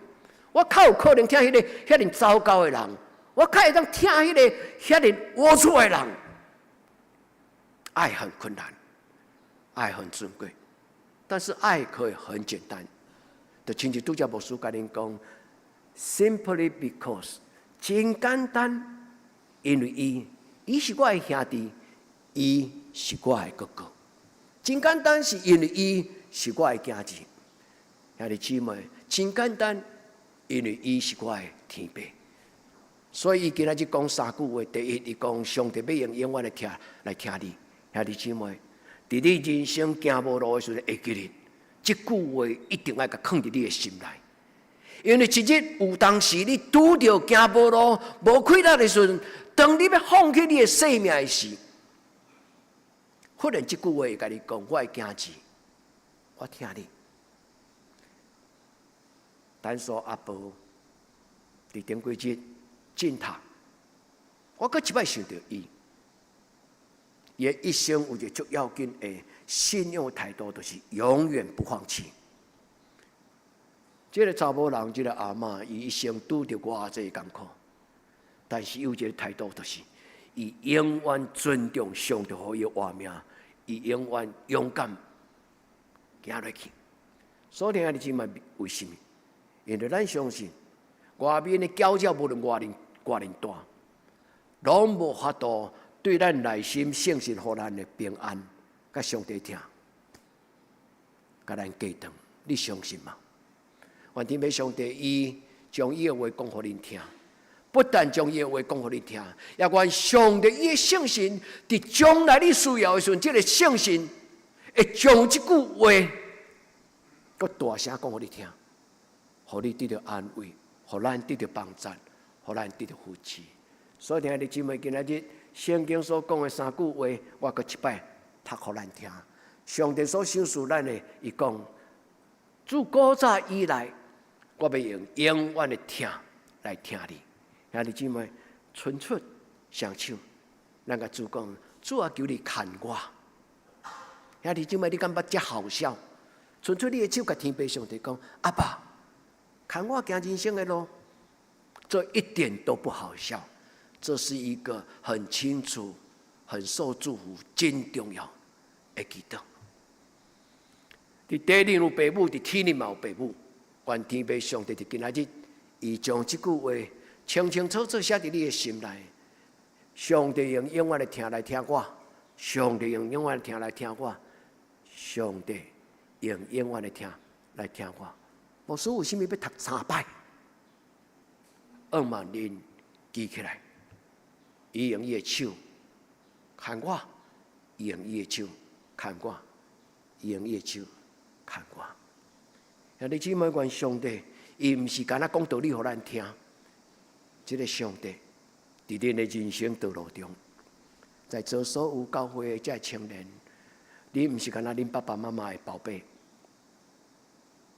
我較有可能疼彼个遐爾糟糕的人，我較會當疼彼個遐爾齷齪的人。愛很困難，愛很尊貴，但是愛可以很簡單。就親像拄才牧師共恁講，simply because 真簡單，因為伊是我的兄弟，伊是我的哥哥。真簡單，是因為伊是我的囝兒。兄弟姊妹，真簡單，因為伊是我的天父。所以伊今仔日講三句話：第一，伊講上帝欲用永遠的疼來疼你。兄弟姊妹，佇你人生行無路的時陣，會記得這句話一定愛共囥佇你的心內。因為一日有當時你拄著行無路、無氣力的時陣，當你欲放棄你的性命的時，忽然這句話會共你講：我的囝兒，我疼你。單說阿婆佇頂幾日進塔，我閣一擺想著伊，伊的一生有一個足要緊的信仰態度，就是永遠不放棄。這个查某人，這个阿嬤，伊一生拄著偌濟艱苦，但是有一個態度，就是伊永遠尊重上帝予伊的活命，伊永遠勇敢行落去。所以，兄弟姊妹，為什麼？因為咱相信，外面的攪擾無論偌爾偌爾大，攏無法度對咱內心聖神予咱的平安，佮上帝疼，共咱隔斷。你相信嗎？願天父上帝伊將伊的話講予恁聽，不但將伊的話講予恁聽，也願上帝伊的聖神佇將來你需要的時陣，這个聖神會將這句話閣大聲講予你聽，予你得著安慰，予咱得著幫助，予咱得著扶持。所以，兄弟姊妹，今仔日聖經所講的三句話，我閣一擺讀予咱聽。上帝所賞賜咱的，伊講：自古早以來，我欲用永遠的疼來疼你。兄弟姊妹，伸出雙手，咱共主講：主啊，求你牽我。兄弟姊妹，你感覺這好笑？伸出你的手，共天父上帝講：阿爸，牽我行人生的路，這一點都不好笑。這是一個很清楚、很受祝福、真重要的祈禱。佇地裡有父母，佇天裡嘛有父母。願天父上帝佇今仔日，伊將這句話清清楚楚寫佇你的心內。上帝用永遠的疼來疼我，上帝用永遠的疼來疼我，上帝用永遠的疼來疼我。牧師為啥物欲讀三擺？向望恁記起來，伊用伊的手牽我，伊用伊的手牽我，伊用伊的手牽我。兄弟姊妹，願上帝，伊毋是干焦講道理予咱聽。這个上帝佇恁的人生道路中，在座所有教會的這青年，你毋是干焦恁爸爸媽媽的寶貝，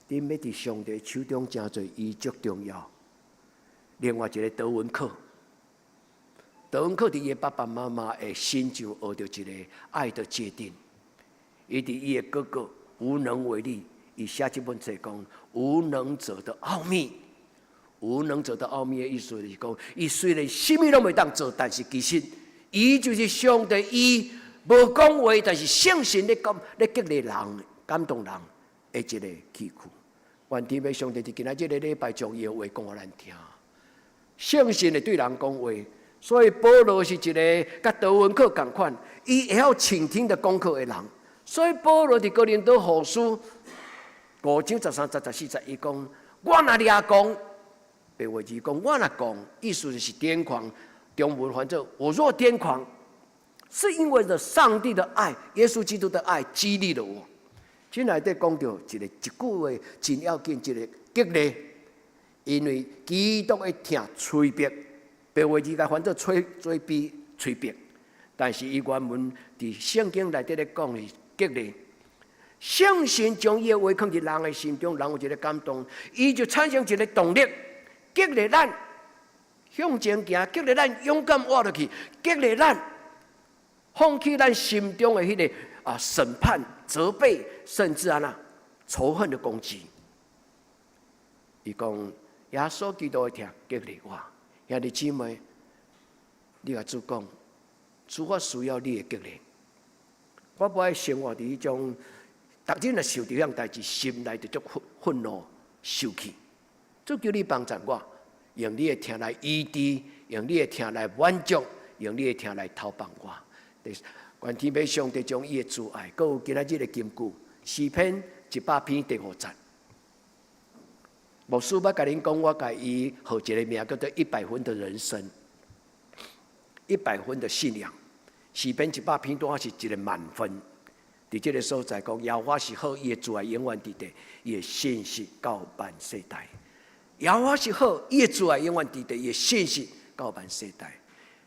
恁欲佇上帝手中成做伊足重要。另外一个德文克，德文克佇伊的爸爸媽媽的身上學著一个愛的決定，伊佇伊的哥哥無能為力，伊寫這本冊講無能者的奧秘。無能者的奧秘的意思就是講，伊雖然啥物攏袂當做，但是其實伊就是上帝，伊無講話，但是聖神咧講咧激勵人、感動人的一个器具。願天父上帝佇今仔這个禮拜將伊的話講予咱聽。聖神會對人講話，所以保羅是一个佮德文克仝款，伊會曉傾聽的功課的人。所以保羅佇哥林多後書5章13節14節，伊講：我若掠狂，白話字講我若狂，意思就是癲狂。中文翻做我若癲狂，是因為著上帝的愛，耶穌基督的愛激勵了我。這內底講著一句話真要緊，一个激勵，因為基督的疼催逼，白話字共翻做催催逼催逼，但是伊原文佇聖經內底咧講是激勵。聖神將伊的話囥佇人的心中，人有一个感動，伊就產生一个動力，激勵咱向前行，激勵咱勇敢活落去，激勵咱放棄咱心中的彼个審判、責備，甚至按怎仇恨的攻擊。伊講耶穌基督的疼激勵我，兄弟姊妹，你共主講，主，我需要你的激勵，我無愛生活佇彼種，逐日若想著彼項代誌，心內就足憤怒、受氣。主，求你幫助我，用你的疼來醫治，用你的疼來滿足，用你的疼來投放我。願天父上帝將伊的慈愛，閣有今仔日的金句，詩篇100篇第5節。牧師欲共恁講，我共伊號一个名叫做一百分的人生，一百分的信仰。詩篇一百篇拄好是一个滿分。佇這个所在講，耶和華是好，伊的慈愛永遠佇地，伊的信實到萬世代。耶和華是好，伊的慈愛永遠佇地，伊的信實到萬世代。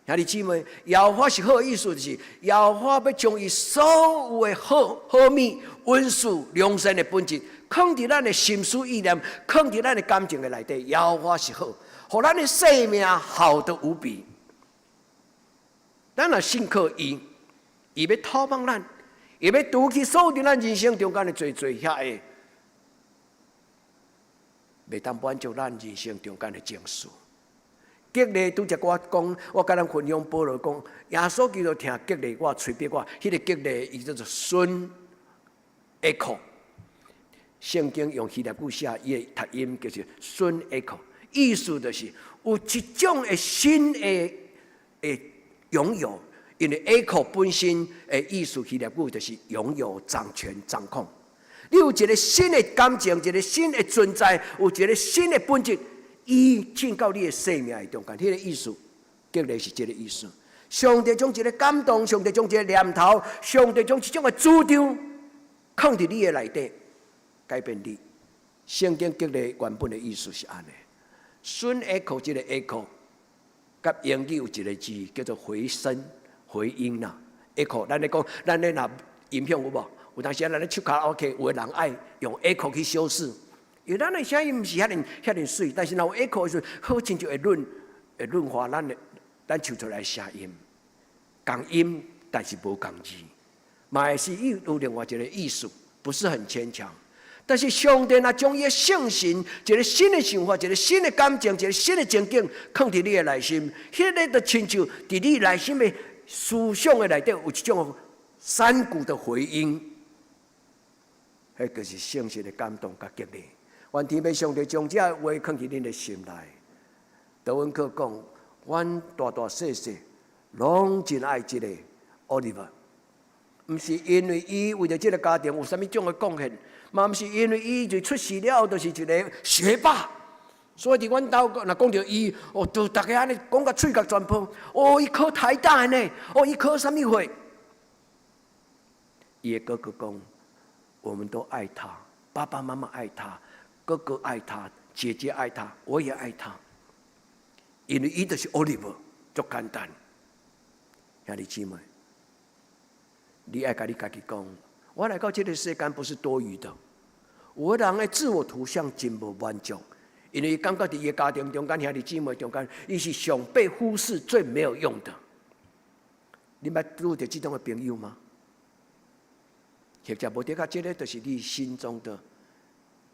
兄弟姊妹，耶和華是好，意思就是耶和華欲將伊所有的好好物、恩賜、良善的本質，囥佇咱的心思意念，囥佇咱的感情的內底。耶和華是好，予咱的生命好得無比。咱若信靠伊，伊欲透放咱，伊欲除去所有佇咱人生中間的濟濟遐个，袂當滿足咱人生中間的情緒。激勵拄才我講，我共咱分享保羅講，耶穌基督疼激勵我、催逼我，彼个激勵伊叫做孫 echo。聖經用希臘語寫，伊的讀音就是孫 echo，意思就是有一種的新的擁有，因為 echo 本身的意思希臘語就是擁有、掌權、掌控。你有一个新的感情，一个新的存在，有一个新的本質。伊進到你的生命的中間，彼个意思，激勵是這个意思。上帝將一个感動，上帝將一个念頭，上帝將一種的主張，囥佇你的內底，改變你。聖經激勵原本的意思是按呢。孫 echo 這个 echo，佮英語有一个字叫做回聲、回音啦。echo，咱咧講，咱咧若音響有無？有當時咱咧唱卡拉 OK，有的人愛用 echo 去修飾。因為咱的聲音毋是遐爾遐爾媠，但是若有 echo 的時陣，好親像會潤滑咱唱出來的聲音，仝音但是無仝字，嘛是有另外一个意思，不是很牽強。但是上帝若將伊的聖神，一个新的想法，一个新的感情，一个新的情景，囥佇你的內心，彼个就親像佇你內心的思想的內底有一種山谷的回音，彼就是聖神的感動佮激勵。願天父上帝將這話囥佇恁的心內。德文克講，阮大大細細攏真愛這个 Oliver，毋是因為伊為著這个家庭有啥物種的貢獻，嘛毋是因為伊就出世了就是一个學霸，所以佇阮兜若講著伊，哦，就逐家按呢講甲喙角全破。哦，伊考台大的呢，哦，伊考啥物會？伊的哥哥講，我們都愛他，爸爸媽媽愛他。哥哥愛他，姐姐愛他，我也愛他，因為伊就是 Oliver，足簡單。兄弟姊妹，你愛共你家己講，我來到這個世間不是多餘的。有的人的自我圖像真無滿足，因為感覺佇伊的家庭中間、兄弟姊妹中間，伊是上被忽視、最沒有用的。你捌拄著這種的朋友嗎？或者無的確，這个就是你心中的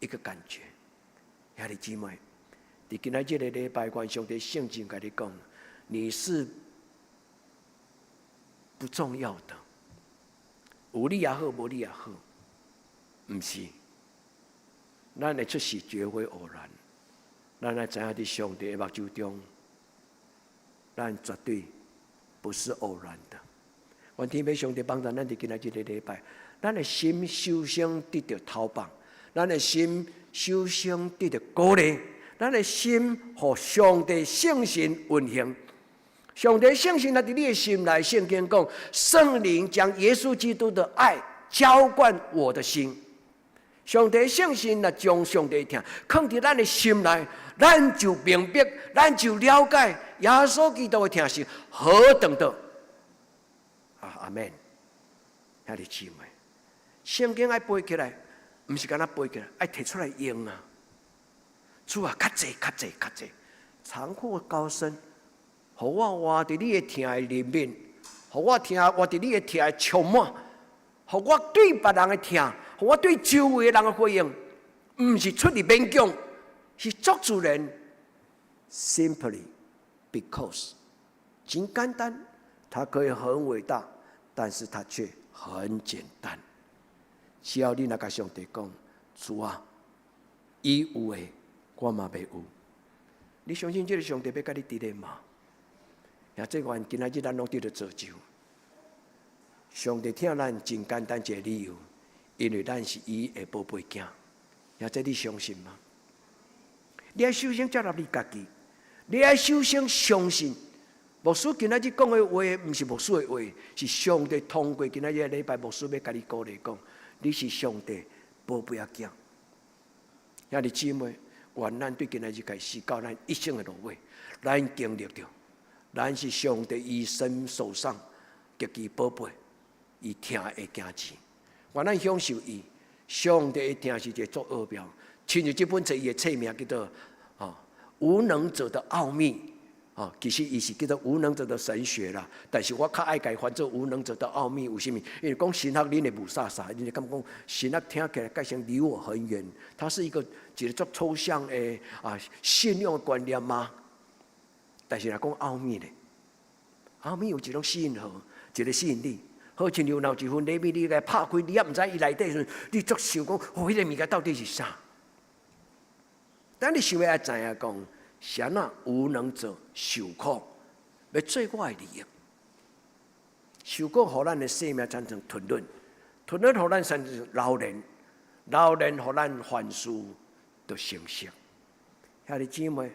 一個感覺。兄弟姊妹，佇今仔這个禮拜，願上帝聖經共你講，你是不重要的，有你也好，無你也好，毋是。咱的出世絕非偶然，咱愛知影佇上帝的目睭中，咱絕對不是偶然的。願天父上帝幫助咱佇今仔這个禮拜，咱的心首先得著投放，咱的心首先得著鼓勵，咱的心予上帝聖神運行。上帝聖神若佇你的心內，聖經講，聖靈將耶穌基督的愛澆灌我的心。上帝聖神若將上帝疼囥佇咱的心內，咱就明白，咱就了解耶穌基督的疼是何等的。啊，阿門。兄弟姊妹，聖經愛背起來，毋是干焦背起來，愛提出來用啊！主啊，較濟較濟較濟，長闊高深，予我活佇你的疼的裡面，予我疼活佇你的疼的充滿，予我對別人的疼，予我對周圍的人的回應，毋是出於勉強，是足自然。Simply because，真簡單，它可以很偉大，但是它卻很簡單。只要你若共上帝講，主啊，伊有的，我嘛欲有。你相信這个上帝欲佮你佇咧嗎？也這願今仔日咱攏得著造就。上帝疼咱真簡單一个理由，因為咱是伊的寶貝囝。也這你相信嗎？你愛首先接納你家己，你愛首先相信。牧師今仔日講的話，毋是牧師的話，是上帝通過今仔日禮拜牧師欲共你鼓勵講，你是上帝寶貝仔囝。兄弟姊妹，願咱對今仔日開始到咱一生的落尾，咱經歷著，咱是上帝醫生手上極其寶貝，伊疼的囝兒。願咱享受伊，上帝的疼是一个足奧妙，親像這本冊伊的冊名叫做《啊無能者的奧秘》。啊，其實伊是叫做無能者的神學啦，但是我較愛共伊翻做無能者的奧秘，為啥物？因為講神學，恁會霧煞煞，恁會感覺講神學聽起來蓋像離我很遠，它是一個足抽象的啊信仰的觀念嗎？但是若講奧秘咧，奧秘有一種吸引和一個吸引力，好親像若有一份禮物，你共拍開，你猶毋知伊內底時陣，你足想講，哦，彼个物件到底是啥？但你想欲愛知影講，是按怎無能者受苦，欲做我的利益，受苦予咱的生命產生吞忍，吞忍予咱產生老練，老練予咱凡事都成熟。兄弟姊妹，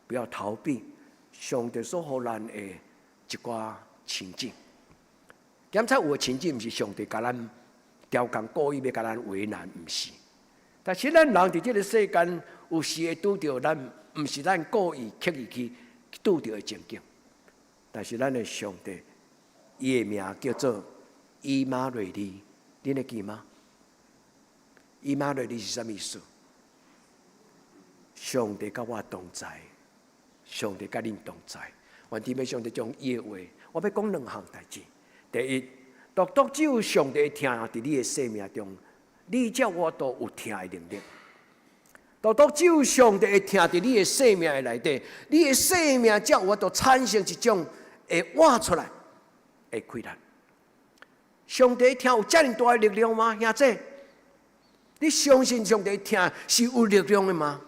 不要逃避上帝所予咱的一寡情境。檢查有的情境，毋是上帝共咱刁工故意欲共咱為難，毋是。但是咱人佇這个世間，有時會拄著咱毋是咱故意刻意去拄著的情景。但是咱的上帝，伊的名叫做以馬內利，恁會記嗎？以馬內利是啥物意思？上帝佮我同在，上帝佮恁同在。願天父上帝將伊的話，我欲講兩項代誌。第一，獨獨只有上帝疼佇你的生命中，你才有法度有疼的能力。獨獨只有上帝的疼佇你的生命的內底，你的生命才有法度產生一種會活出來的氣力。上帝疼有遮爾大的力量嗎？兄弟，你相信上帝疼是有力量的嗎？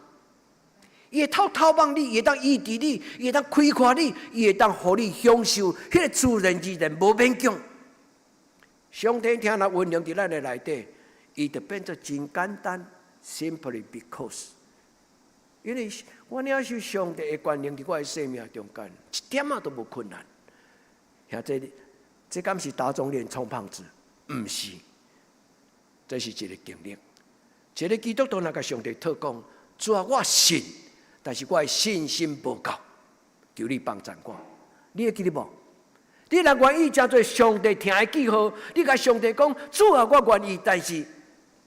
伊會透透望你，伊會當醫治你，伊會當開闊你，伊會當予你享受彼个自然而然無勉強。上帝疼若運用佇咱的內底，伊就變做真簡單，simply because。因為我領受上帝的權能佇我的生命中間，一點仔都無困難。兄弟，這敢是打腫臉充胖子？毋是，這是一个經歷。一个基督徒若共上帝討講，主啊，我信，但是我的信心無夠，求你幫贊我。你會記得無？你若願意成做上帝疼的記號，你共上帝講，主啊，我願意，但是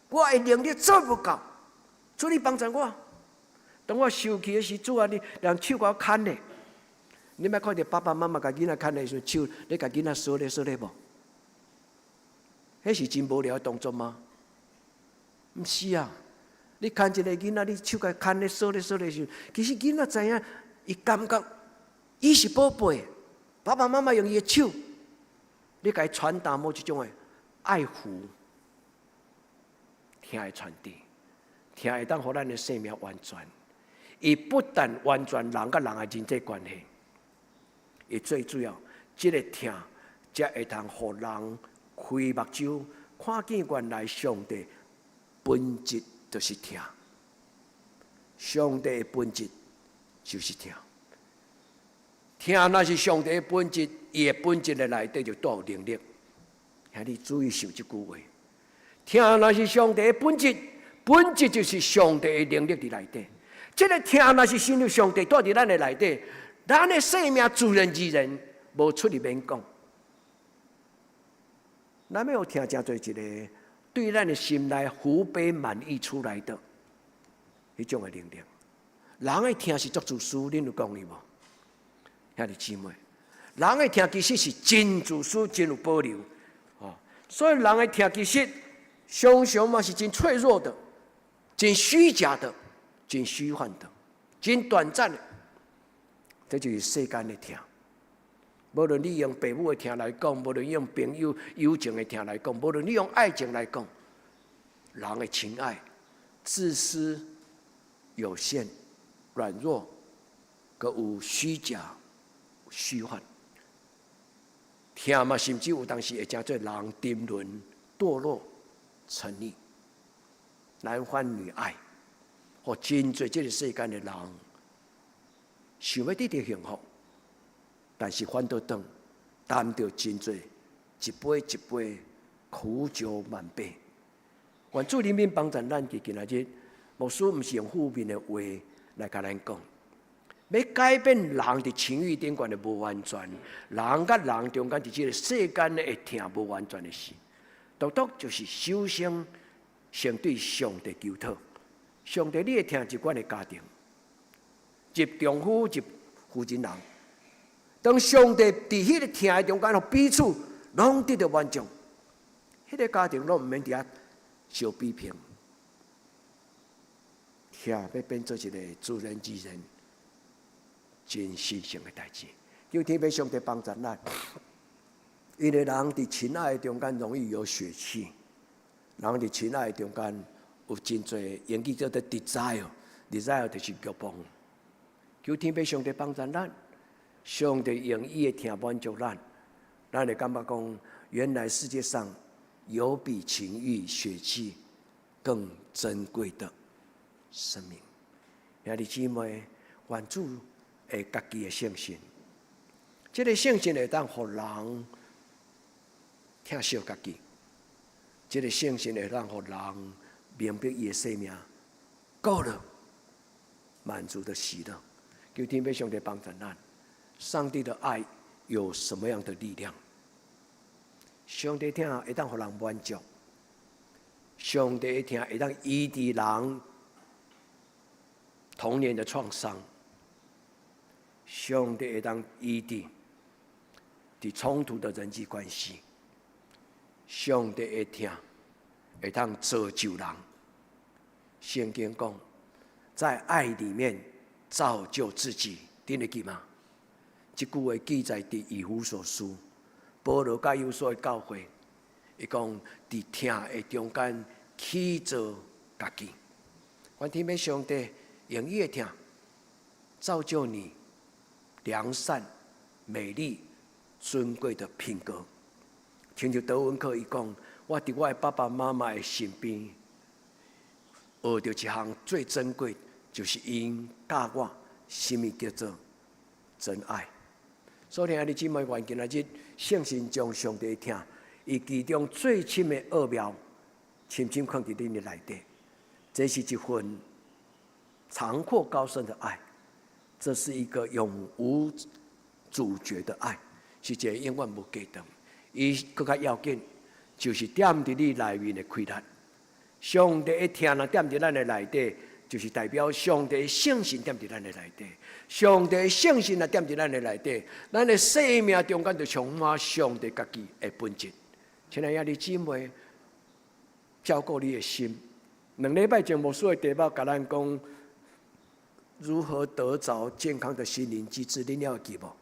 我的能力做無夠，主你幫贊我。當我受氣的時，主啊，你用手共我牽咧。你捌看著爸爸媽媽共囡仔牽的時陣，手咧共囡仔挲咧挲咧無？彼是真無聊的動作嗎？毋是啊！你牽一個囡仔，你手共牽咧挲咧挲咧時，其實囡仔知影，伊感覺伊是寶貝，爸爸媽媽用伊的手，咧共伊傳達某一種的愛撫，疼的傳遞，疼會當予咱的生命完全。伊不但完全人佮人的人際關係，伊最主要，這个疼才會通予人開目睭，看見原來上帝本質就是疼。就是疼。上帝的本質就是疼。疼若是上帝的本質，伊的本質的內底就帶有能力。請你注意想這句話。疼若是上帝的本質，本質就是上帝的能力佇內底。這个疼若是親像上帝蹛佇咱的內底，咱的生命自然而然無出入免講。咱欲予疼成做一个對咱的心內福杯滿溢出來的彼種的能力。人的疼是足自私，恁有講伊無？兄弟姊妹，人的疼其實是真自私、真有保留。哦，所以人的疼其實常常嘛是真脆弱的、真虛假的、真虛幻的、真短暫的。這就是世間的疼。無論你用父母的疼來講，無論用朋友友情的疼來講，無論你用愛情來講，人的情愛自私、有限、軟弱，閣有虛假、虛幻。疼嘛，甚至有當時會成做人沉淪、墮落、沉溺、男歡女愛，予真濟這个世間的人想欲得著幸福，但是反倒轉擔著真濟一杯一杯苦酒萬杯。願主憐憫幫助咱，佇今仔日，牧師毋是用負面的話來共咱講，欲改變人佇情欲頂懸的無完全，人佮人中間佇這个世間的疼無完全的事，獨獨就是首先先對上帝求討，上帝你的疼入阮的家庭，入丈夫，入婦人人。當上帝佇彼个疼的中間，予彼此攏得著滿足，彼个家庭攏毋免佇遐相批評。疼欲變做一个自然而然、真神聖的代誌。求天父上帝幫助咱，因為人佇情愛中間容易有血氣，人佇情愛中間有真濟英語叫做 desire，desire 就是欲望。求天父上帝幫助咱。上帝用伊的疼滿足咱，咱會感覺講，原來世界上有比情欲、血氣更珍貴的生命。兄弟姊妹，願主的家己的聖神，這个聖神會當予人疼惜家己，這个聖神會當予人明白伊的生命夠了，滿足的喜樂。求天父上帝幫助咱。上帝的愛有什麼樣的力量？上帝疼會當予人滿足，上帝的疼會當醫治人童年的創傷，上帝會當醫治佇衝突的人際關係，上帝的疼會當造就人。聖經講，在愛裡面造就自己，恁會記嗎？這句話記載佇以弗所書，保羅佮以弗所的教會，伊講佇疼的中間起造家己。願天父上帝用伊的疼造就你良善、美麗、尊貴的品格。親像德文克伊講，我佇我的爸爸媽媽的身邊，學著一項最珍貴，就是𪜶教我啥物叫做真愛。所以，兄弟姊妹，願今仔日聖神將上帝的疼，伊其中最深的奧妙，深深藏佇恁的內底。這是一份長闊高深的愛，這是一個永無阻絕的愛，是一個永遠無隔斷。伊閣較要緊，就是踮佇你內面的氣力。上帝的疼若踮佇咱的內底，就是代表上帝聖神踮佇咱的內底。上帝聖神若踮佇咱的內底，咱的生命中間就充滿上帝家己的本質。親愛的兄弟姊妹，照顧你的心。2禮拜前牧師的題目共咱講如何得著健康的心靈機制，恁還會記無？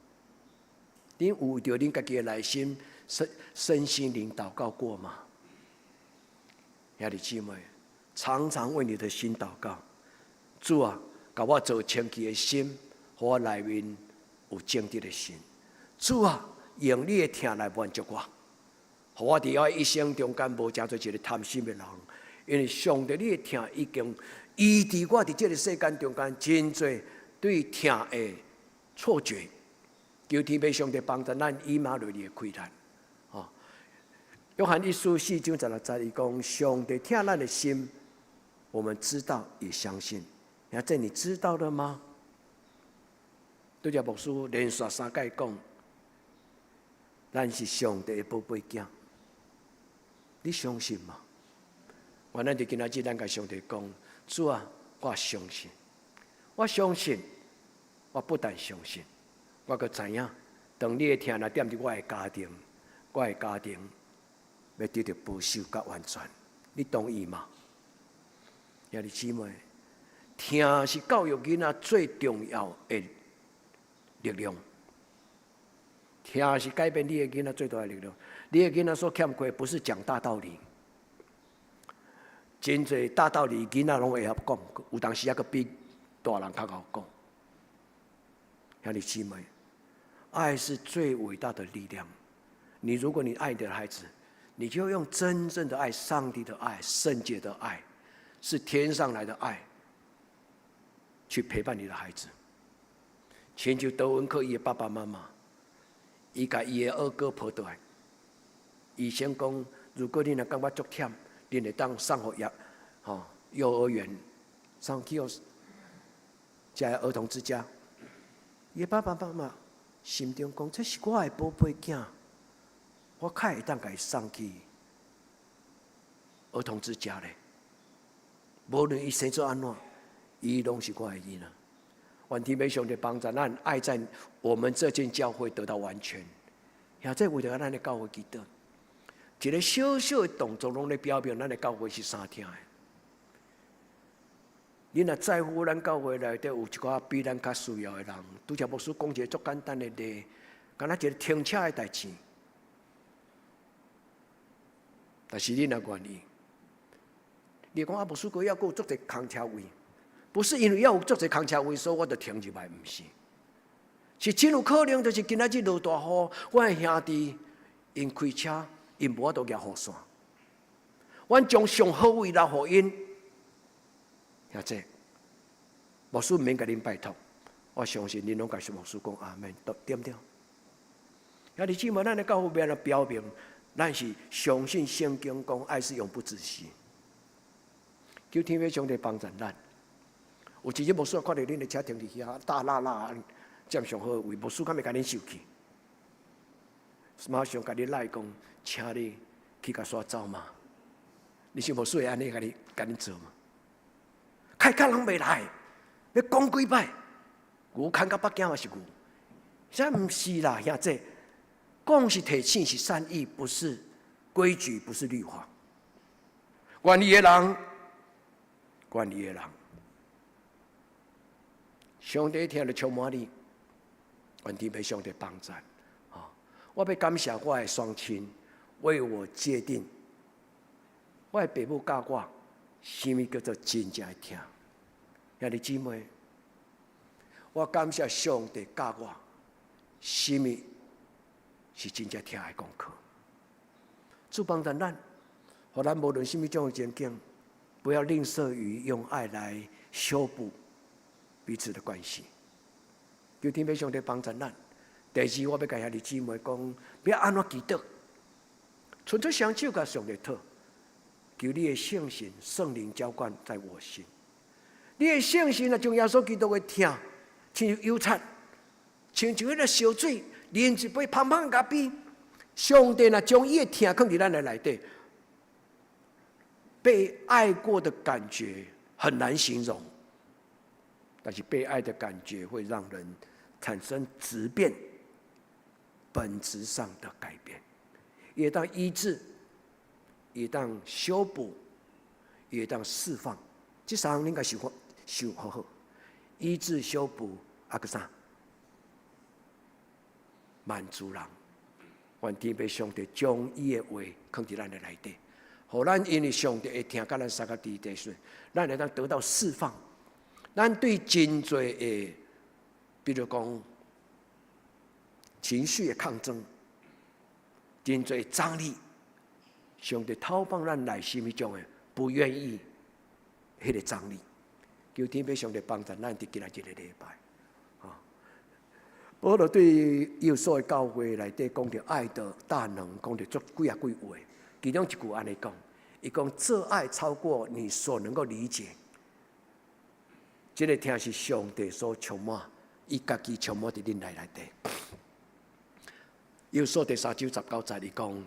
恁有為著恁家己的內心身心靈禱告過嗎？兄弟姊妹，常常為你的心禱告。主啊，共我造清氣的心，予我內面有正直的心。主啊，用你的疼來滿足我，予我佇我一生中間無成做一個貪心的人，因為上帝你的疼已經醫治我佇這个世間中間真濟對疼的錯覺。求天父上帝幫助咱以馬內利的開咱。吼，約翰一書四章十六節，伊講上帝疼咱的心，我們知道也相信。兄弟，你知道了嗎？拄才牧師連續三擺講，咱是上帝的寶貝囝，你相信嗎？願咱佇今仔日，咱共上帝講，主啊，我相信，我相信，我不但相信，我閣知影，當你的疼若踮佇我的家庭，我的家庭欲得著保守佮完全，你同意嗎？兄弟姊妹，疼是教育囡仔最重要的力量。疼是改變你的囡仔最大的力量。你的囡仔所欠缺，不是講大道理，真濟大道理囡仔攏會曉講，有當時猶閣比大人較𠢕講。兄弟姊妹，愛是最偉大的力量。你如果你愛你的孩子，你就用真正的愛、上帝的愛、聖潔的愛，是天上來的愛，去陪伴你的孩子。親像德文克伊的爸爸媽媽，伊共伊的二哥抱倒來，醫生講，如果你若感覺足忝，恁會當送予吼幼兒園，送去予遮兒童之家。伊爸爸媽媽心中講：這是我的寶貝囝，我較會當共伊送去兒童之家咧。無論伊生做按怎，伊攏是我的囡仔。願天父上帝幫助咱，愛在我們這間教會得到完全。兄弟為著咱的教會祈禱，一个小小的動作，攏咧表明咱的教會是相疼的。你若在乎咱教會內底有一寡比咱較需要的人，拄才牧師講一个足簡單的例，敢若一个停車的代誌，但是你若願意，你講啊，牧師閣猶閣有足濟空車位，不是因為猶有足濟空車位，所以我就停入來，毋是，是真有可能，就是今仔日落大雨，阮的兄弟𪜶開車，𪜶無法度舉雨傘，阮將上好位留予𪜶。兄弟，牧師毋免共恁拜託，我相信恁攏共牧師講阿門，對毋對？兄弟姊妹，咱的教會欲按怎表明，咱是相信聖經講愛是永不止息。求天父上帝幫助咱。有一日牧師看著恁的車停佇遐，大喇喇佔上好的位，牧師敢會共恁生氣？馬上共你來講，請你去共煞走嘛？你想牧師會按呢共你共恁做嗎？開較人袂來，欲講幾擺？牛牽到北京嘛是牛，這毋是啦，兄弟，講是提醒，是善意，不是規矩，不是律法。願意的人，願意的人，上帝疼就充滿你，願天父上帝幫助。我欲感謝我的雙親為我界定，我的爸母教我，啥物叫做真正的疼。兄弟姊妹，我感謝上帝教我，啥物是真正疼的功課。主幫助咱，予咱無論啥物種的情景，不要吝嗇於用愛來修補彼此的關係。求天父上帝幫助咱。第二，我欲共兄弟姊妹講，欲按怎祈禱，伸出雙手共上帝討，求你的聖神、聖靈澆灌在我心。你的聖神啊，將耶穌基督的疼，親像油漆，親像彼个燒水，啉一杯芳芳咖啡。上帝若將伊的疼囥佇咱的內底，被愛過的感覺很難形容，但是被愛的感覺會讓人產生質變、本質上的改變，會當醫治，會當修補，會當釋放。這三項應該想想好好，醫治、修補，啊閣啥？滿足人。願天父上帝將伊的話囥佇咱的內底，予咱因為上帝的疼，佮咱相佮佇底時，咱會當得到釋放。咱對真濟的，比如講情緒的抗爭，真濟張力，上帝透放咱內心彼種的不願意彼個張力。求天父上帝幫助咱佇今仔這个禮拜。保羅對以弗所的教會內底講著愛的大能，講著足幾仔句話。其中一句按呢講，伊講這愛超過你所能夠理解。這个疼是上帝所充滿，伊家己充滿佇恁內底。以弗所第三章十九節，伊講，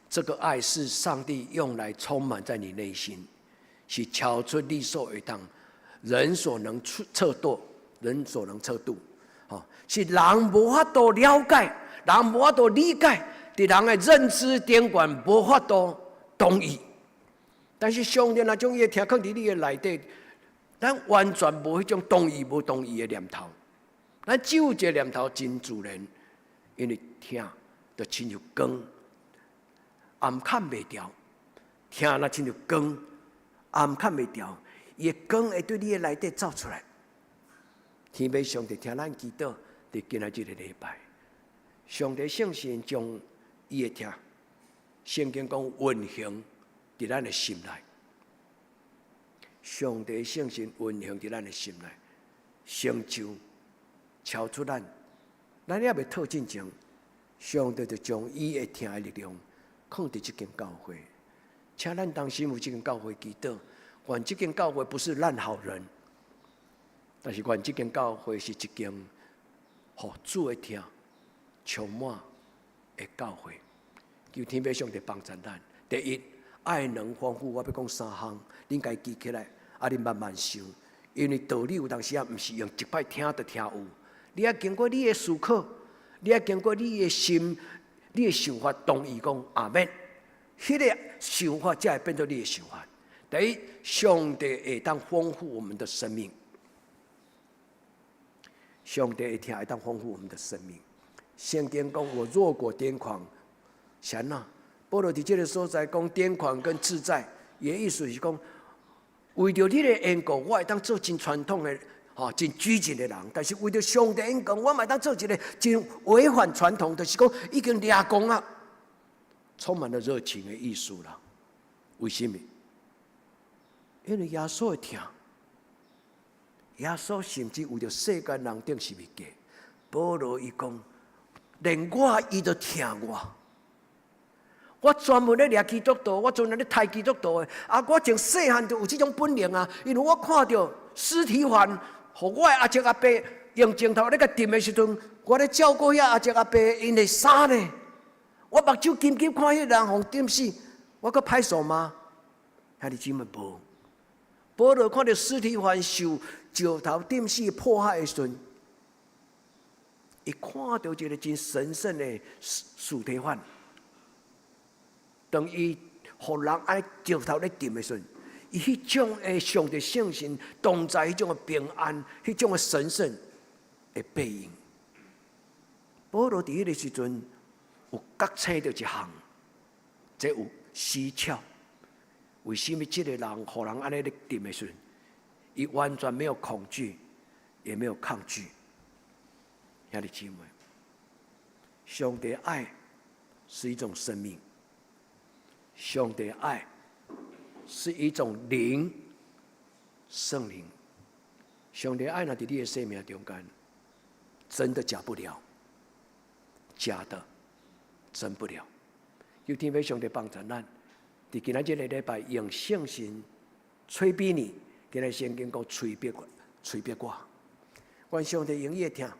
這個愛是上帝用來充滿在你內心，是超出你所會當人所能測度，人所能測度，吼，是人無法度了解，人無法度理解，佇人的認知頂懸無法度同意。但是上帝若將伊的疼囥佇你的內底，咱完全無彼種同意無同意的念頭，咱只有一個念頭真自然，因為疼就親像光，暗崁袂牢，疼若親像光，暗崁袂牢，伊的光會對你的內底照出來。天父上帝聽咱祈禱，佇今仔這个禮拜，上帝聖神將伊的疼，聖經講運行佇咱的心內。上帝聖神運行佇咱的心內，成就超出咱，咱猶未討進前，上帝就將伊的疼的力量放佇這間教會，請咱當時為這間教會祈禱，願這間教會不是爛好人，但是願這間教會是一間予主的疼充滿的教會。求天父上帝幫助咱。第一，愛能豐富，我欲講三項，恁共伊記起來，啊，恁慢慢想。因為道理有當時仔毋是用一擺聽就聽有，你愛經過你的思考，你愛經過你的心，你的想法同意講阿們，彼個想法才會變做你的想法。第一，上帝會當豐富我們的生命，上帝的疼會當豐富我們的生命。聖經講：我若果癲狂，啥啊？保羅佇這个所在講癲狂跟自在，伊的意思是講，為著你的緣故，我會當做真傳統的、吼真拘謹的人；但是為著上帝恩膏，我嘛會當做一个真違反傳統，就是講已經掠狂啊，充滿了熱情的意思啦。為什麼？因為耶穌的疼，耶穌甚至為著世間人釘十字架。保羅伊講，連我伊都疼我。我專門咧掠基督徒，我專門咧刣基督徒的。啊，我從細漢就有這種本領啊，因為我看著司提反，予我的阿叔阿伯用石頭咧共釘的時陣，我咧照顧遐阿叔阿伯𪜶的衫呢。我目睭金金看彼个人予釘死，我閣歹勢嗎？兄弟姊妹無。保羅看著司提反受石頭釘死迫害的時陣，伊看著一个真神聖的司提反。當伊予人按呢石頭咧釘的時陣，伊彼種的上帝聖神同在，彼種的平安，彼種的神聖的背影。保羅佇彼个時陣有覺醒著一項，這有蹊蹺。為什麼這个人予人按呢咧釘的時陣，伊完全沒有恐懼，也沒有抗拒。兄弟姊妹，上帝愛是一種生命。上帝愛是一種靈，聖靈。上帝愛若佇你的生命中間，真的假不了，假的真不了。求天父上帝幫助咱，佇今仔這个禮拜用聖神催逼你，今仔聖經講催逼催逼我。願上帝用伊的疼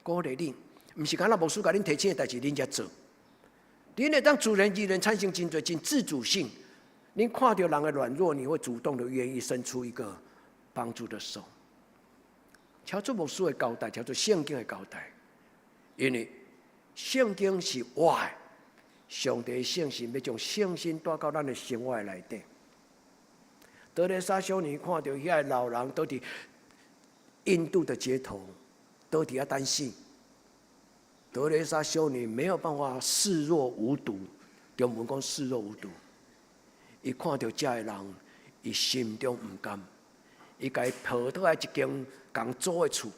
鼓勵恁，毋是干焦牧師共恁提醒的代誌，恁才做。恁會當自然而然產生真濟真自主性。恁看著人的軟弱，你會主動的願意伸出一個幫助的手。超出牧師的交代，超出聖經的交代，因為聖經是活的，上帝聖神欲將聖神帶到咱的生活內底。德蕾莎修女看著遐个老人倒佇印度的街頭，倒佇遐等死。德蕾莎修女沒有辦法視若無睹，中文講視若無睹。伊看著遮个人，伊心中毋甘，伊共伊抱倒來一間共租的厝，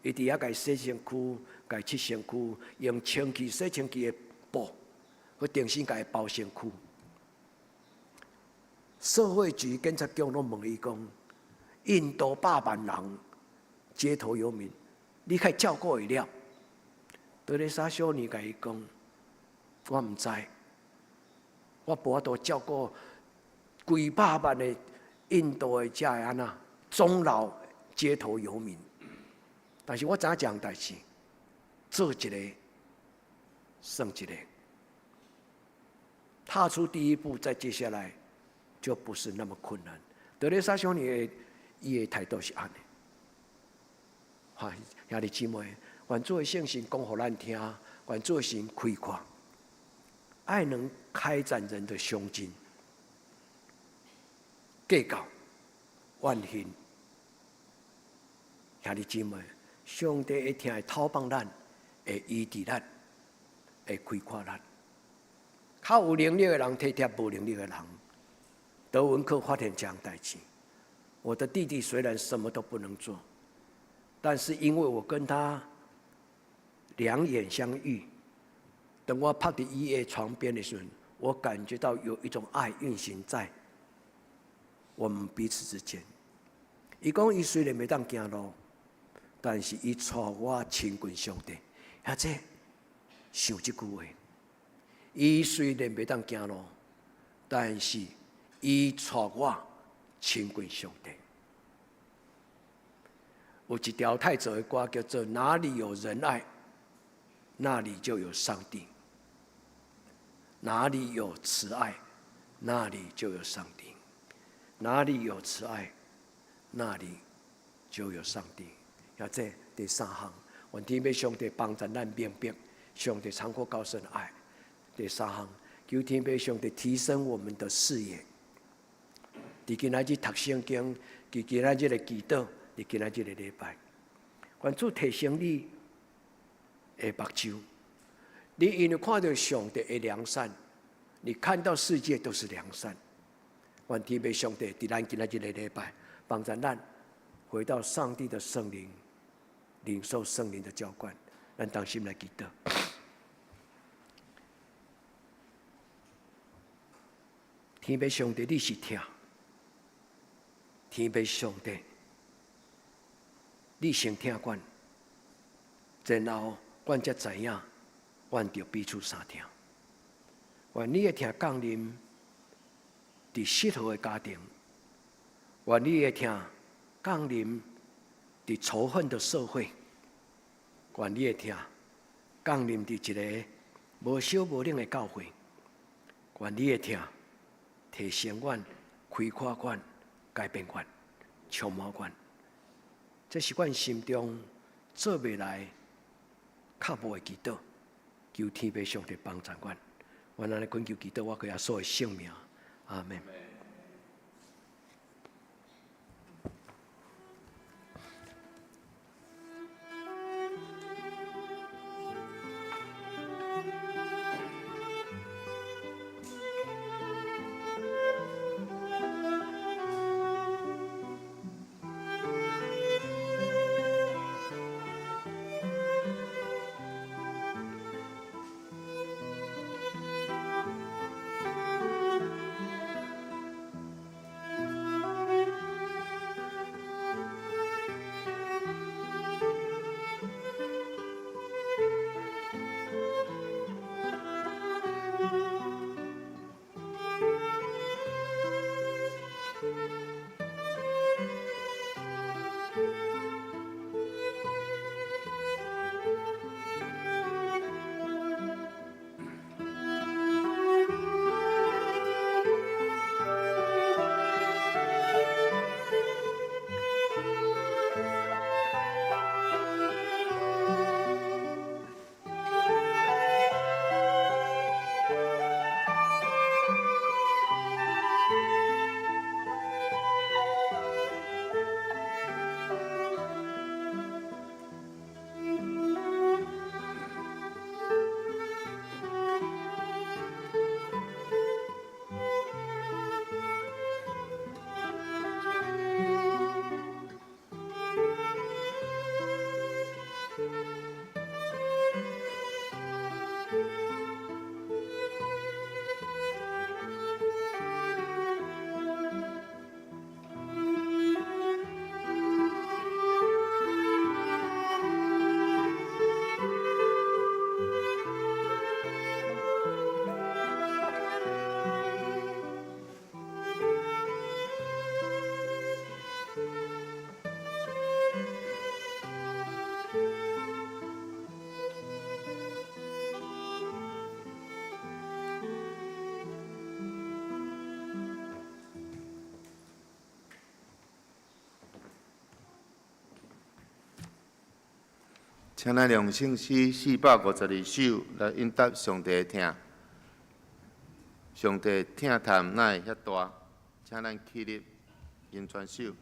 伊佇遐共伊洗身軀，共伊拭身軀，用清氣洗身軀的布，閣重新共伊包身軀。社會局、警察局攏問伊講：印度百萬人街頭遊民，你較照顧會了？德蕾莎修女共伊講：我毋知，我無法度照顧幾百萬的印度的遮的按怎終老街頭遊民。但是我知影一項代誌，做一个算一个，踏出第一步，再接下來就不是那麼困難。德蕾莎修女的伊的態度是按呢。哈，兄弟姊妹，願主的聖神講予咱聽，願主的神開闊，愛能開展人的胸襟，計較怨恨，兄弟姊妹，上帝會疼會透放咱，會醫治咱，會開闊咱。較有能力的人體貼無能力的人。德文克發現這項代誌。我的弟弟雖然什麼都不能做，但是因為我跟他兩眼相遇，等我趴佇伊的床邊的時候，我感覺到有一種愛運行在我們彼此之間。伊講伊雖然袂當行路，但是伊帶我親近上帝。遐這想這句話，伊雖然袂當行路，但是伊帶我親近上帝。有一條太早的歌叫做《哪裡有仁愛，那裡就有上帝》；哪裡有慈愛，那裡就有上帝；哪裡有慈愛，那裡就有上帝。啊，這第三項，願天父上帝幫助咱明白上帝長闊高深的愛。第三項，求天父上帝提升我們的視野。佇今仔日讀聖經，佇今仔日的祈禱，佇今仔日的禮拜，願主提升你的目睭。你因為看到上帝的良善，你看到世界都是良善。願天父上帝佇咱今仔日的禮拜，幫助咱回到上帝的聖靈，領受聖靈的澆灌。咱同心來祈禱。天父上帝，你是疼。天父上帝，你先疼阮，然後阮才知影，阮著彼此相疼。願你的疼降臨佇失和的家庭，願你的疼降臨佇仇恨的社會，願你的疼降臨佇一个無燒無冷的教會，願你的疼提升阮、開闊阮、改變阮、充滿阮。這是阮心中做袂來腳步的祈禱，求天父上帝幫助阮。阮按呢懇求祈禱，我靠耶穌的聖名，阿門。請咱用聖詩452首來應答上帝的疼。上帝疼痛哪會遐大？請咱起立，吟全首。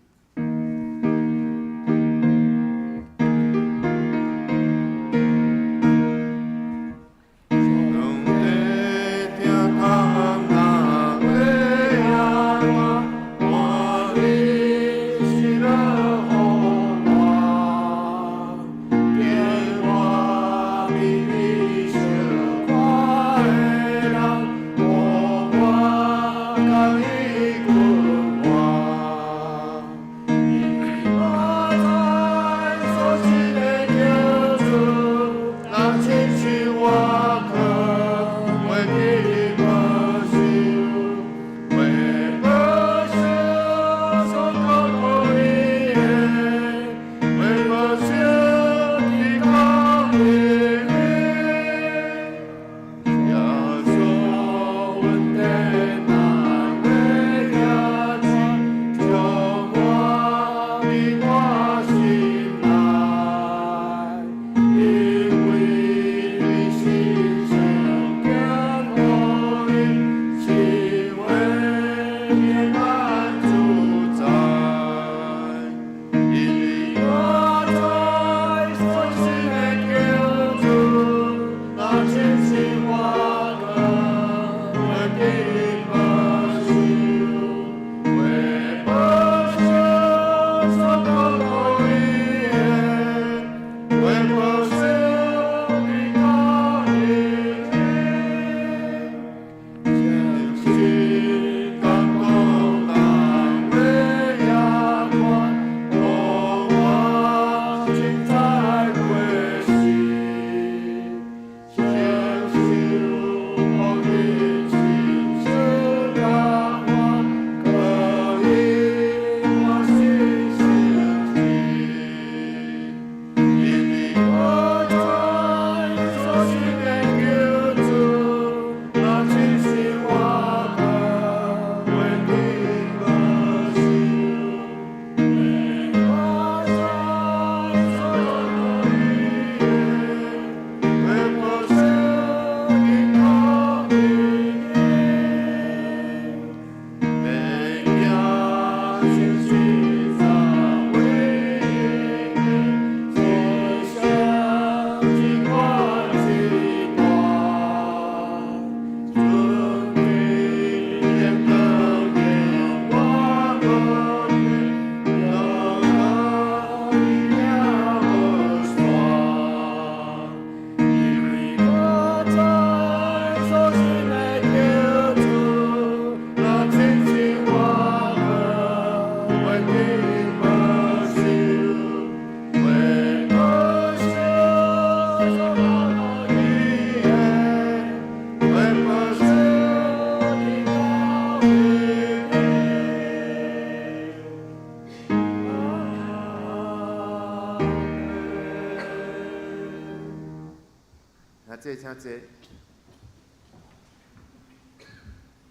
請坐，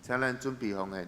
請咱準備奉獻。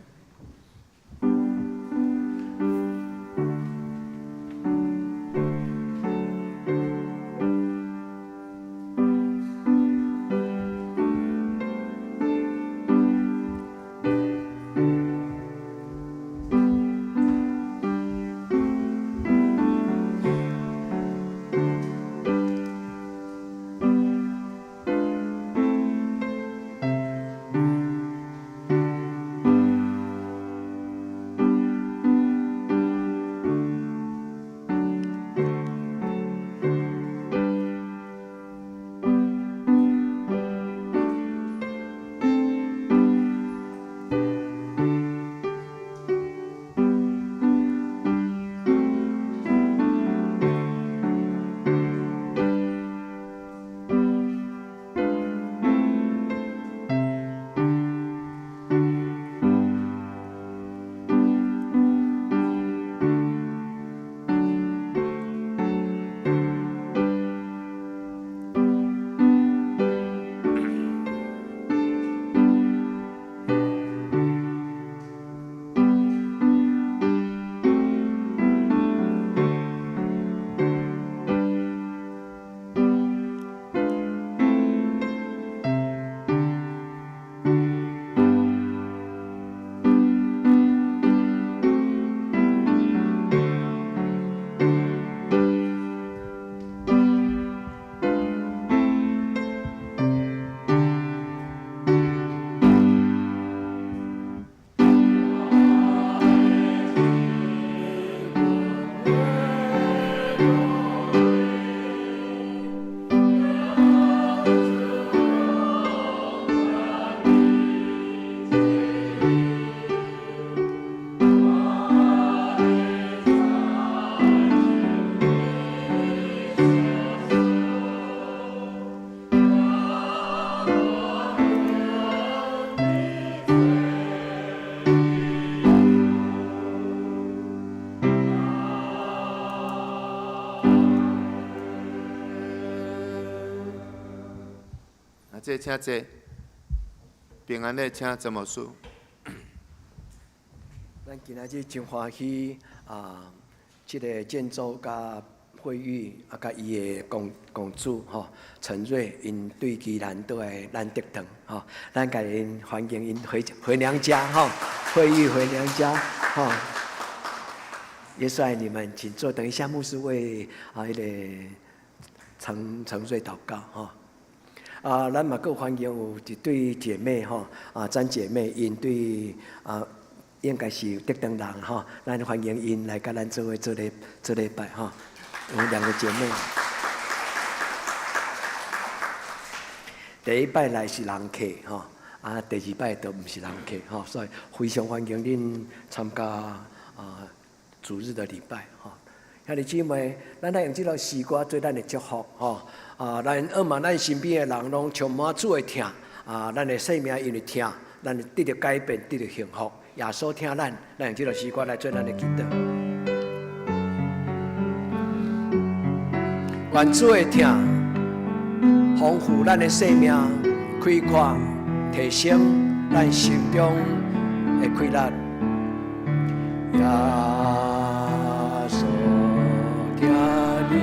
这请坐。平安的，请陈牧师。咱今仔日真歡喜啊！這个建州佮惠玉啊，佮伊的公公主吼陳瑞，𪜶對宜蘭倒來咱竹塘吼，咱共𪜶歡迎𪜶回回娘家吼，惠玉回娘家吼。耶穌愛你們，請坐。等一下，牧師為啊彼個陳陳瑞禱告吼。啊，咱嘛閣歡迎有一對姐妹吼，啊，詹姐妹𪜶對啊，應該是竹塘人吼，咱歡迎𪜶來佮咱做伙做禮做禮拜吼。有兩個姐妹。第一擺來是人客吼，啊，第二擺就毋是人客吼，所以非常歡迎恁參加啊主日的禮拜吼。兄弟姊妹，咱愛用這首詩歌做咱的祝福吼。啊，咱向望咱身邊的人攏充滿主的疼，啊，咱的生命因為疼，咱得著改變，得著幸福。耶穌疼咱，咱用這首詩歌來做咱的祈禱。願主的疼豐富咱的生命，開闊提升咱心中的快樂。耶穌疼你，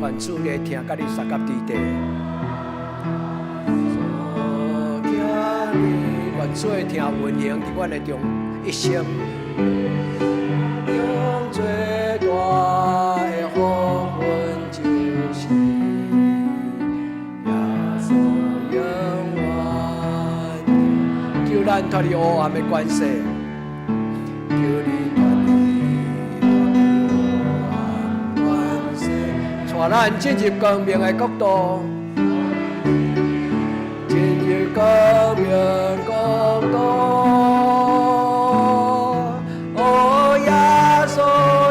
願主的疼佮你相佮佇地。耶穌疼你，願主的疼運行佇阮的中一生。用最大的福分就是耶穌永遠救咱脫離黑暗的權勢，救你脫離黑暗權勢，帶咱進入光明的國度，進入光明國度。哦，耶穌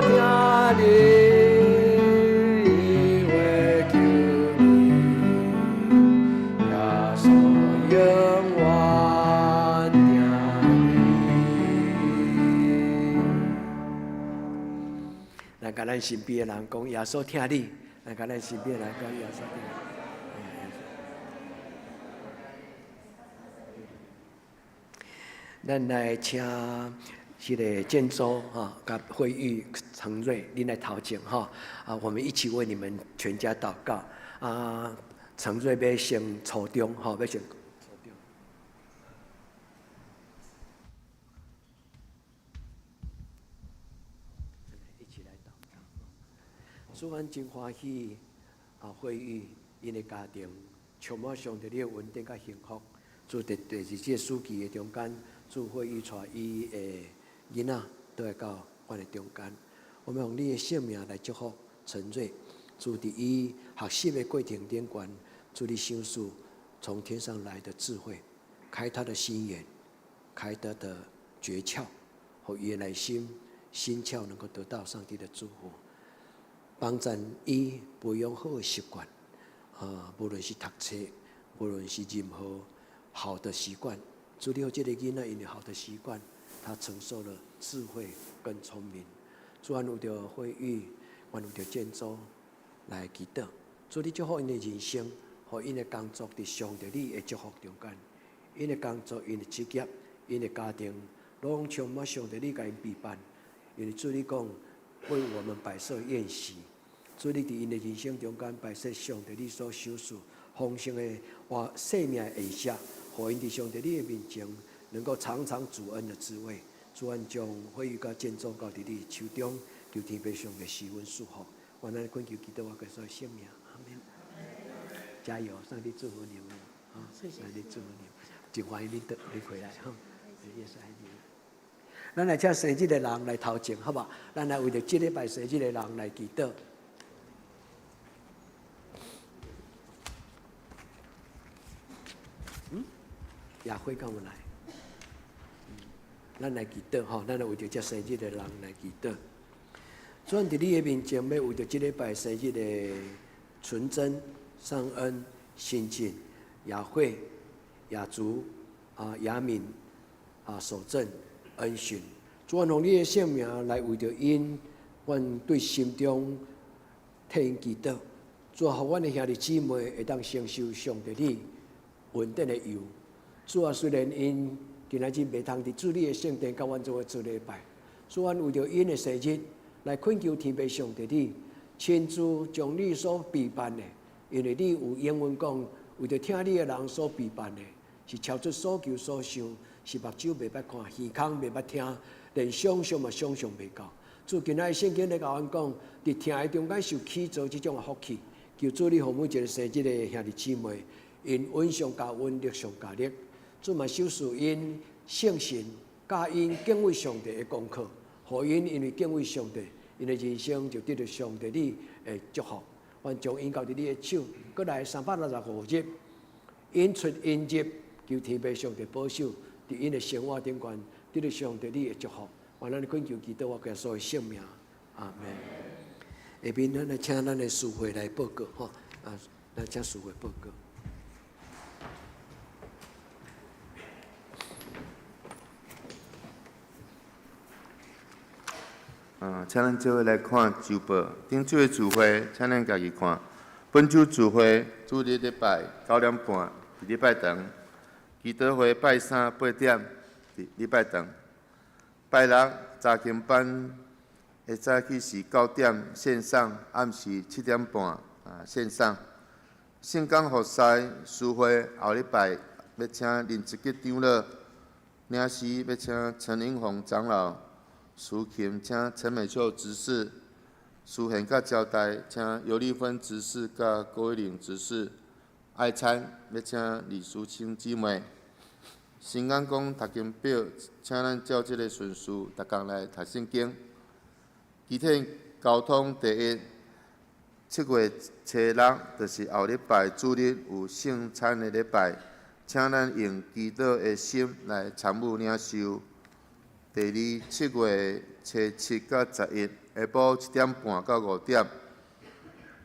疼你，伊會救你，耶穌永遠疼你。咱共咱身邊的人講，耶穌疼你。咱共咱身邊的人講，耶穌疼你。咱來請這个建州哈，佮惠玉、陳瑞，恁來頭前哈啊，我們一起為你們全家禱告啊。陳瑞欲升初中吼，欲升初中。一起來禱告。主，阮真歡喜啊，惠玉𪜶的家庭充滿上帝你的恩典佮幸福。主佇第二這個暑期的中間，主惠玉帶伊的囡仔倒來到阮的中間。我們用你的聖名來祝福陳瑞，主佇伊學習的過程頂懸，主你賞賜從天上來的智慧，開他的心眼，開他的訣竅，予伊的內心心竅能夠得到上帝的祝福，幫助伊培養好的習慣，啊，無論是讀冊，無論是任何好的習慣，主你予這个囡仔𪜶有好的習慣，他承受了智慧跟聰明。主阮為著惠玉，阮為著建州來祈禱。主你祝福𪜶的人生，予𪜶的工作佇上帝你的祝福中間，𪜶的工作、𪜶的職業、𪜶的家庭，攏充滿上帝你共𪜶備辦。因為主你講為我們擺設宴席，主你佇𪜶的人生中間擺設上帝你所賞賜豐盛的活生命的宴席，予𪜶佇上帝你的面前能夠嘗嘗主恩的滋味。主阮將惠玉佮建州交佇你手中，求天父上帝施恩賜福。願咱懇求祈禱，我耶穌聖名，阿門。加油，上帝祝福你們啊！上帝祝福你們，真歡迎你倒你回來哈。耶穌愛你。咱來請生日的人來頭前，好無？咱來為著這禮拜生日的人來祈禱。嗯，雅慧敢有來？咱來祈禱吼，咱來為著這生日的人來祈禱。主佇你的面前，欲為著這禮拜生日的純真、尚恩、新進、雅慧、雅竹、啊雅敏、啊守正、恩循，主阮奉你的聖名來為著𪜶，阮對心中替𪜶祈禱。主啊，予阮的兄弟姊妹會當承受上帝你恩典的油。主啊，雖然𪜶今仔日袂通佇主你的聖殿佮阮做伙做禮拜，主阮為著𪜶的生日來懇求天父上帝你親自將你所備辦的，因為你有應允講，為著疼你的人所備辦的，是超出所求所想，是目睭袂捌看，耳孔袂捌聽，連想像嘛想像袂到。主今仔日聖經咧共阮講，佇疼的中間受起造這種的福氣，求主你予每一個生日的兄弟姊妹，𪜶恩上加恩，力上加力。主嘛賞賜𪜶聖神，教𪜶敬畏上帝的功課，予𪜶因為敬畏上帝，𪜶的人生就得著上帝你的祝福。阮將𪜶交佇你的手，閣來365日，𪜶出𪜶入，求天父上帝保守，佇𪜶的生活頂懸，得著上帝你的祝福。願咱懇求祈禱，我耶穌的聖名，阿門。下面咱來請咱的司會來報告，吼，啊，咱請司會報告。啊，請咱做伙來看週報。頂週的聚會，請咱家己看。本週聚會，主日禮拜9點半，佇禮拜堂；祈禱會拜三8點，佇禮拜堂。拜六查經班的早起是9點線上，暗時7點半啊線上。聖工服侍司會後禮拜欲請林志吉長老，領詩欲請陳英宏長老，司琴請陳美秀執事，司獻佮招待請尤麗芬執事佮郭玉玲執事，愛餐欲請李淑清姊妹。新眼光讀經表，請咱照這个順序，逐工來讀聖經。其體交通第一，7月初六，就是後禮拜主日有聖餐的禮拜，請咱用祈禱的心來參與領受。第二，7月初七到11，下晡7點半到5點，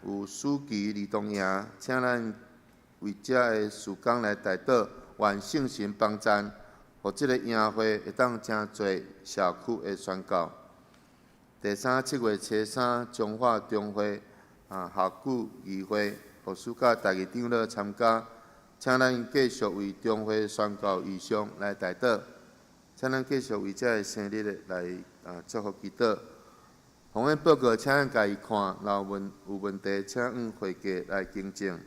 有暑期兒童營，請咱為遮的事工來代禱。願聖神幫贊，予這个營會會當誠濟社區的宣教。第三，7月初三，彰化中會啊校區議會，牧師佮台語長老參加，請咱繼續為中會宣教異象來代禱，請咱繼續為這个生日來啊祝福祈禱。奉獻報告，請咱家己看，若有問有問題，請按會計來更正。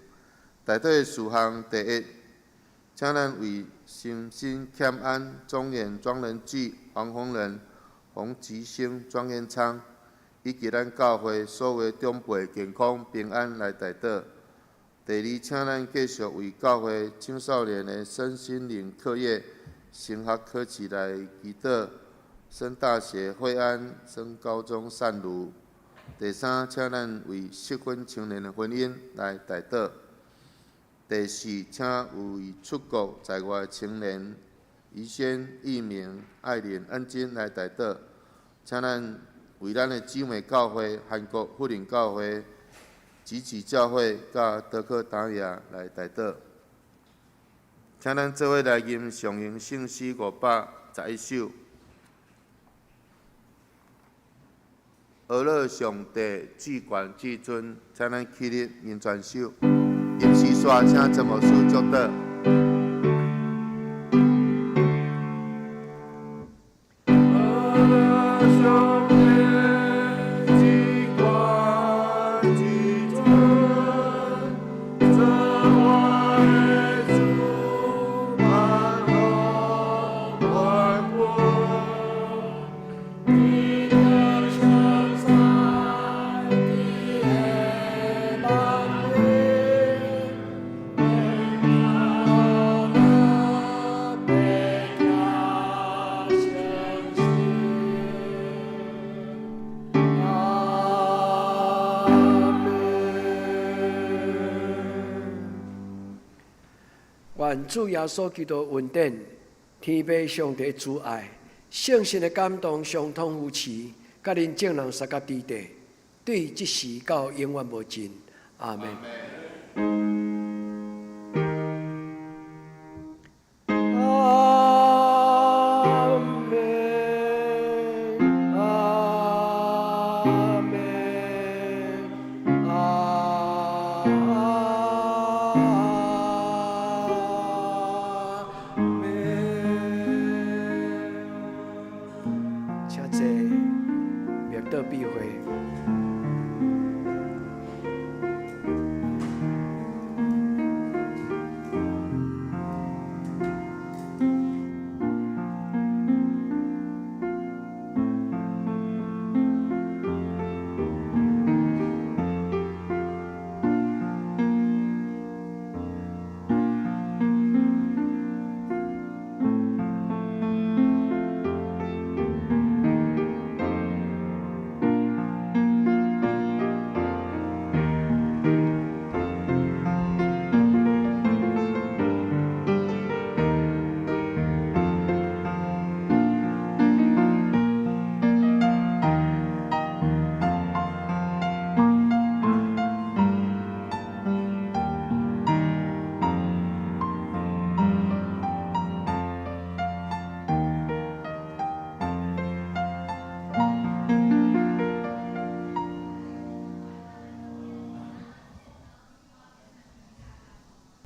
代禱的事項，第一。請咱為心心欠安、莊嚴莊仁濟、黃宏仁、洪吉星、莊彦昌，以及咱教會所有長輩健康平安來代禱。第二，請咱繼續為教會青少年的身心靈課業、升學考試來祈禱。升大學惠安，升高中善如。第三，請咱為適婚青年的婚姻來代禱。第四，請為出國在外的青年宜軒、義明、愛玲、恩金來代禱。請咱為咱的姊妹教會、韓國福林教會、集集教會佮德克達亞來代禱。請咱做伙來吟上榮聖詩511首。阿樂上帝至懸至尊，請咱起立吟全首。吟詩煞，請陳牧師祝禱。願主耶穌基督恩典、天父上帝慈愛、聖神的感動相通扶持，佮恁眾人相佮佇底，對這時到永遠無盡。阿門。